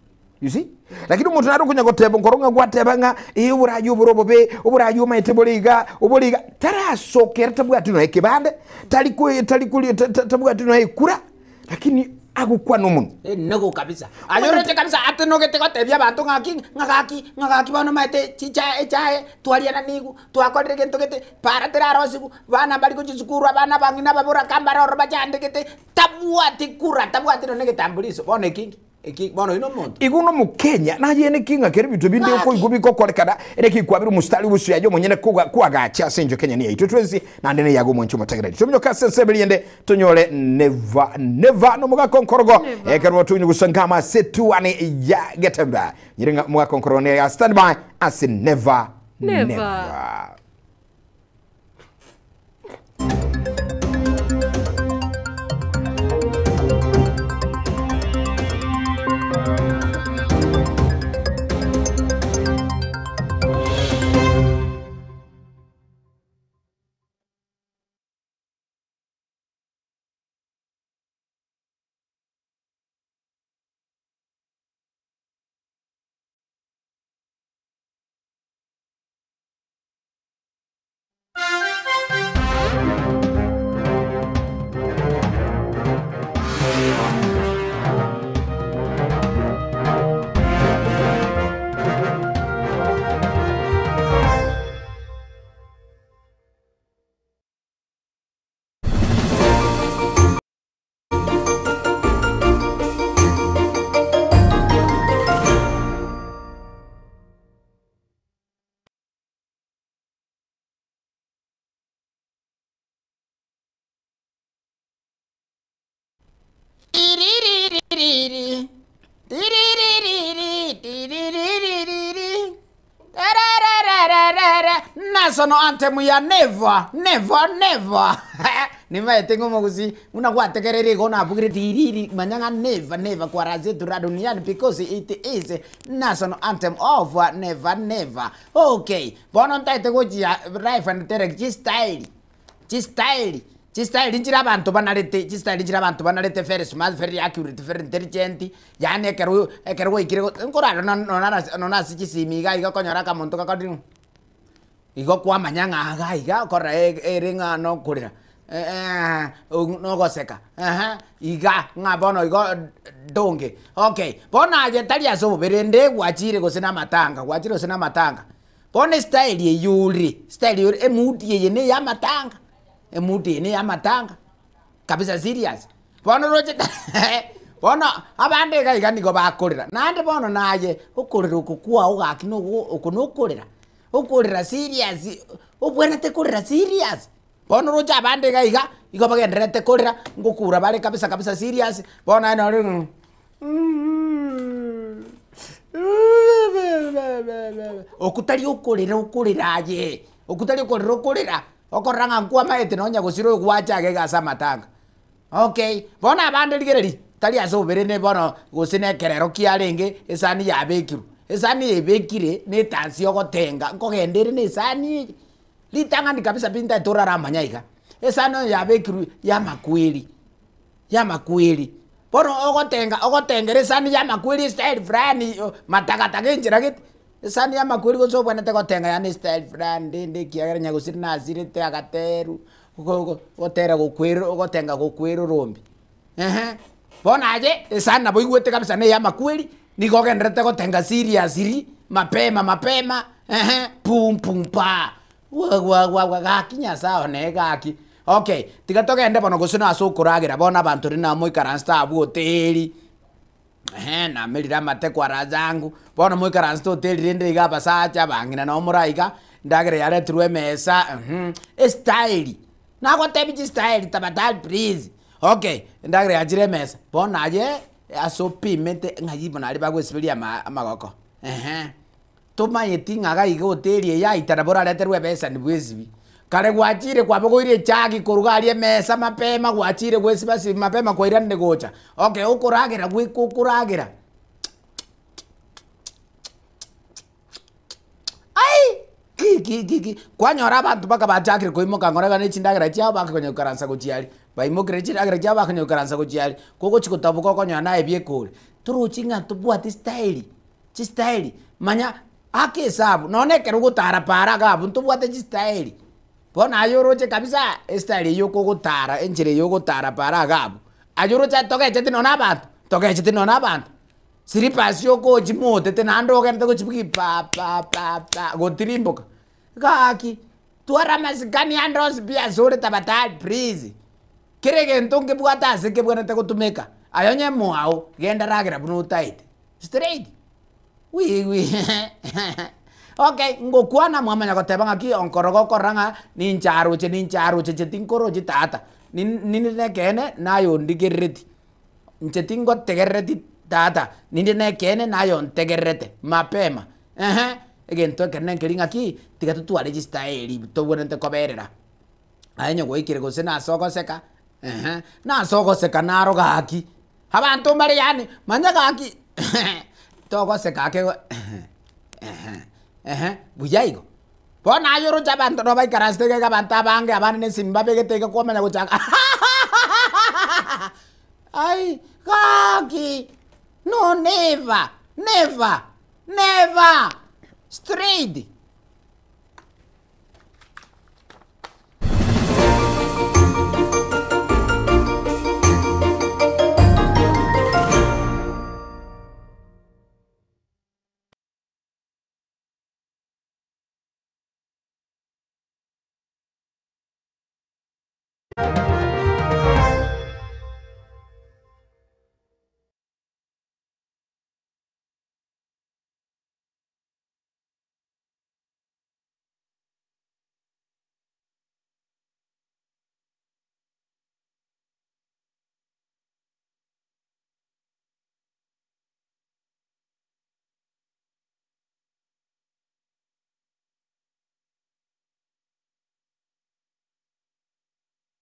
you see lakini omonto nare okonya goteba nkoro ng'a gwateba ng'a eh oborayi obore obobe oborayi omaete bore iga obore iga tarasokera tabwati nonya ekebande tari ko tari kori ta- ta- tabwati nonya ekura lakini agokwana omonwa. Enogo kabisa. Aye oroche kabisa atenogete gotebia abanto ng'aki ng'a gaki ng'a gaki bono omanyete chicha echae twariananigwe twakorire gento gete para terarosiwu bana mbari gochia sukuru abana abang'ina ababoraka mbare ororo bachandegete tabwati kura tabwati nonye egetambuliso bono eki inki eki bono oyio na omonto. Igo nomokenya naye naki ng'a kera ebinto binde Gaki. okoigwa bigokorekana ere kikwabire omostari obosio aye omonyene koga kwagacha ase encho Kenya niyaito twensi naende neyago omwanchi omotegereri tominyoke ase ensemo eria ende tonyore never never nomogaka onkorogo Never. ekero tonya gosangama ase tuani ya getembe nyire ng'a omogaka onkorogo ne ya stand by ase never Never. never. Tiriririri, tiriririri, tiriririri, tararararara. National anthem ya never, never, never. Nimaete ng'o mogusi buna gwategereire igo nabugire tiriri manya ng'a never, never kwa razetu ra duniani because it is national anthem of never, never. Okay, bono ntaete gochia live and direct chistyle chistyle chistyle nchire abanto banarete chistyle nchire abanto banarete very smart very accurate very intelligent yaani ekero ekero gwaikire go nkorara nonye nonye ase chisimi iga iga okonyora akamonto gakori igo kwamanya ng'a iga iga okorora ere ng'a nokorera nogoseka iga ng'a bono igo donge okay. Bono aye tari ase obobe rende gwachire gose na amatanga gwachire gose na amatanga. Bono estyle eywo ore, estyle eywo ore emood eye na eya amatanga, emood eye na eya amatanga. Kabisa serious. Bono roche bono abande iga iga nigo bakorera, naende bono naye okorera oko kwao gaki nogo oko nokorera, okorera serious obwenerete korera serious. Bono roche abande iga iga, igo bagendererete korera, ngokura bare kabisa kabisa serious, bono naye nore ng'a okwo tari okorera okorera aye, okwo tari okorera okorera, okorora ng'a nkwamaete nonya gosira oyo gwacha iga iga ase amatanga. Okay, bono abande rigereria, tari ase oboberene bono gose na ekerero kiarenge, esani yabekirwe, esani ebekire na etansi ogotenga, nkogenda ere na esani eye. Ritang'ani kabisa pi ntaete oraramanya iga, esani oyo yabekirwe ya amakweri, ya amakweri, bono ogotenga ogotengera esani ya amakweri estyle fulani matagataga enchera gete, esani ya amakweri gose obwenerete gotenga yaani estyle fulani rende ekiagera nyagusii nasirete agaterwa, ogo ogotera gokwero ogotenga gokwerorombi ehe. Bono aye, esani nabo oigwete kabisa na eya amakweri, nigo ogendererete gotenga seriously, mapema mapema, ehe, pum pum pa, gwa gwa gwa gwa gaki nyasaye one gaki. Okay, tiga togende bono gose nase okoragera bono abanto rende nabo moikaransete abwo hoteli, ehe, namerire amate kwa raha zangu, bono moikaransete hoteli rende iga abasacha, abang'ina nabo more aiga, endagera yaretirwe emesa, estyle, Nagotebia chistyle tafadhali please. Okay, endagera yachire emesa, bono aye ase opimete ng'ai bono aria bagwesiberia ama amagoko ehe. Tomanyeti ng'a iga iga hoteli eye yaita nabo orareterwe ebesani bwesibi. Kare gwachire kwabogoire echagi korwa iga aria emesa mapema gwachire gwesiba sibi mapema kwairanire gocha. Okay, okoragera goika okoragera. Ai! Ki ki ki ki, kwanyora abanto mpaka bachakire koimoka ng'ora iga ne chindagera chiabo bakonya goikaransa gochia aria, baimokire chindagera chiabo bakonya goikaransa gochia aria, kogochi gotaboka okonyora naye bieka ore. Torochi ng'a tobwati style, chistyle, manya aka esabu nonye na ekero ogotara paara iga abwo ntobwate chistyle. Bono aye oroche kabisa estyle eywo okogotara enchera eywo ogotara paara iga abwo, aye oroche aye togecheti nonye na abanto, togecheti nonye na abanto. Slippers okochi motete naende ogenderete gochibugia pa pa pa pa gotirimboka, gaki twara amasikani ande onsi pi ase ore tafadhali please. Kera egento nkebwate ase kebwenerete gotumeka, aye onye mwao, genda ragera buna otaete, straight wi wi okay ngokwana mwamanya goteba ng'aki onkoroga okorora ng'a ninche aroche ninche aroche inche tinkorochi tata, ninde na ekeene naye ondigerereti. Inche tingotegerereti tata, ninde nekeene naye ontegererete mapema, ehe, egento ekenene nkeri ng'aki, tiga totware chistyle tobwenerete koberera. Aye onye gwaikire gose nase ogoseka, ehe, nase ogoseka naro gaki, abanto mbare yaani manya gaki togoseka ake igo ehe, ehe, ehe, buya igo. Bono aye oroche abanto nabo baikaransete iga iga abanto abange abande na esimi babegete iga kwamanya gochaka ai gaki no never, never, never, straight.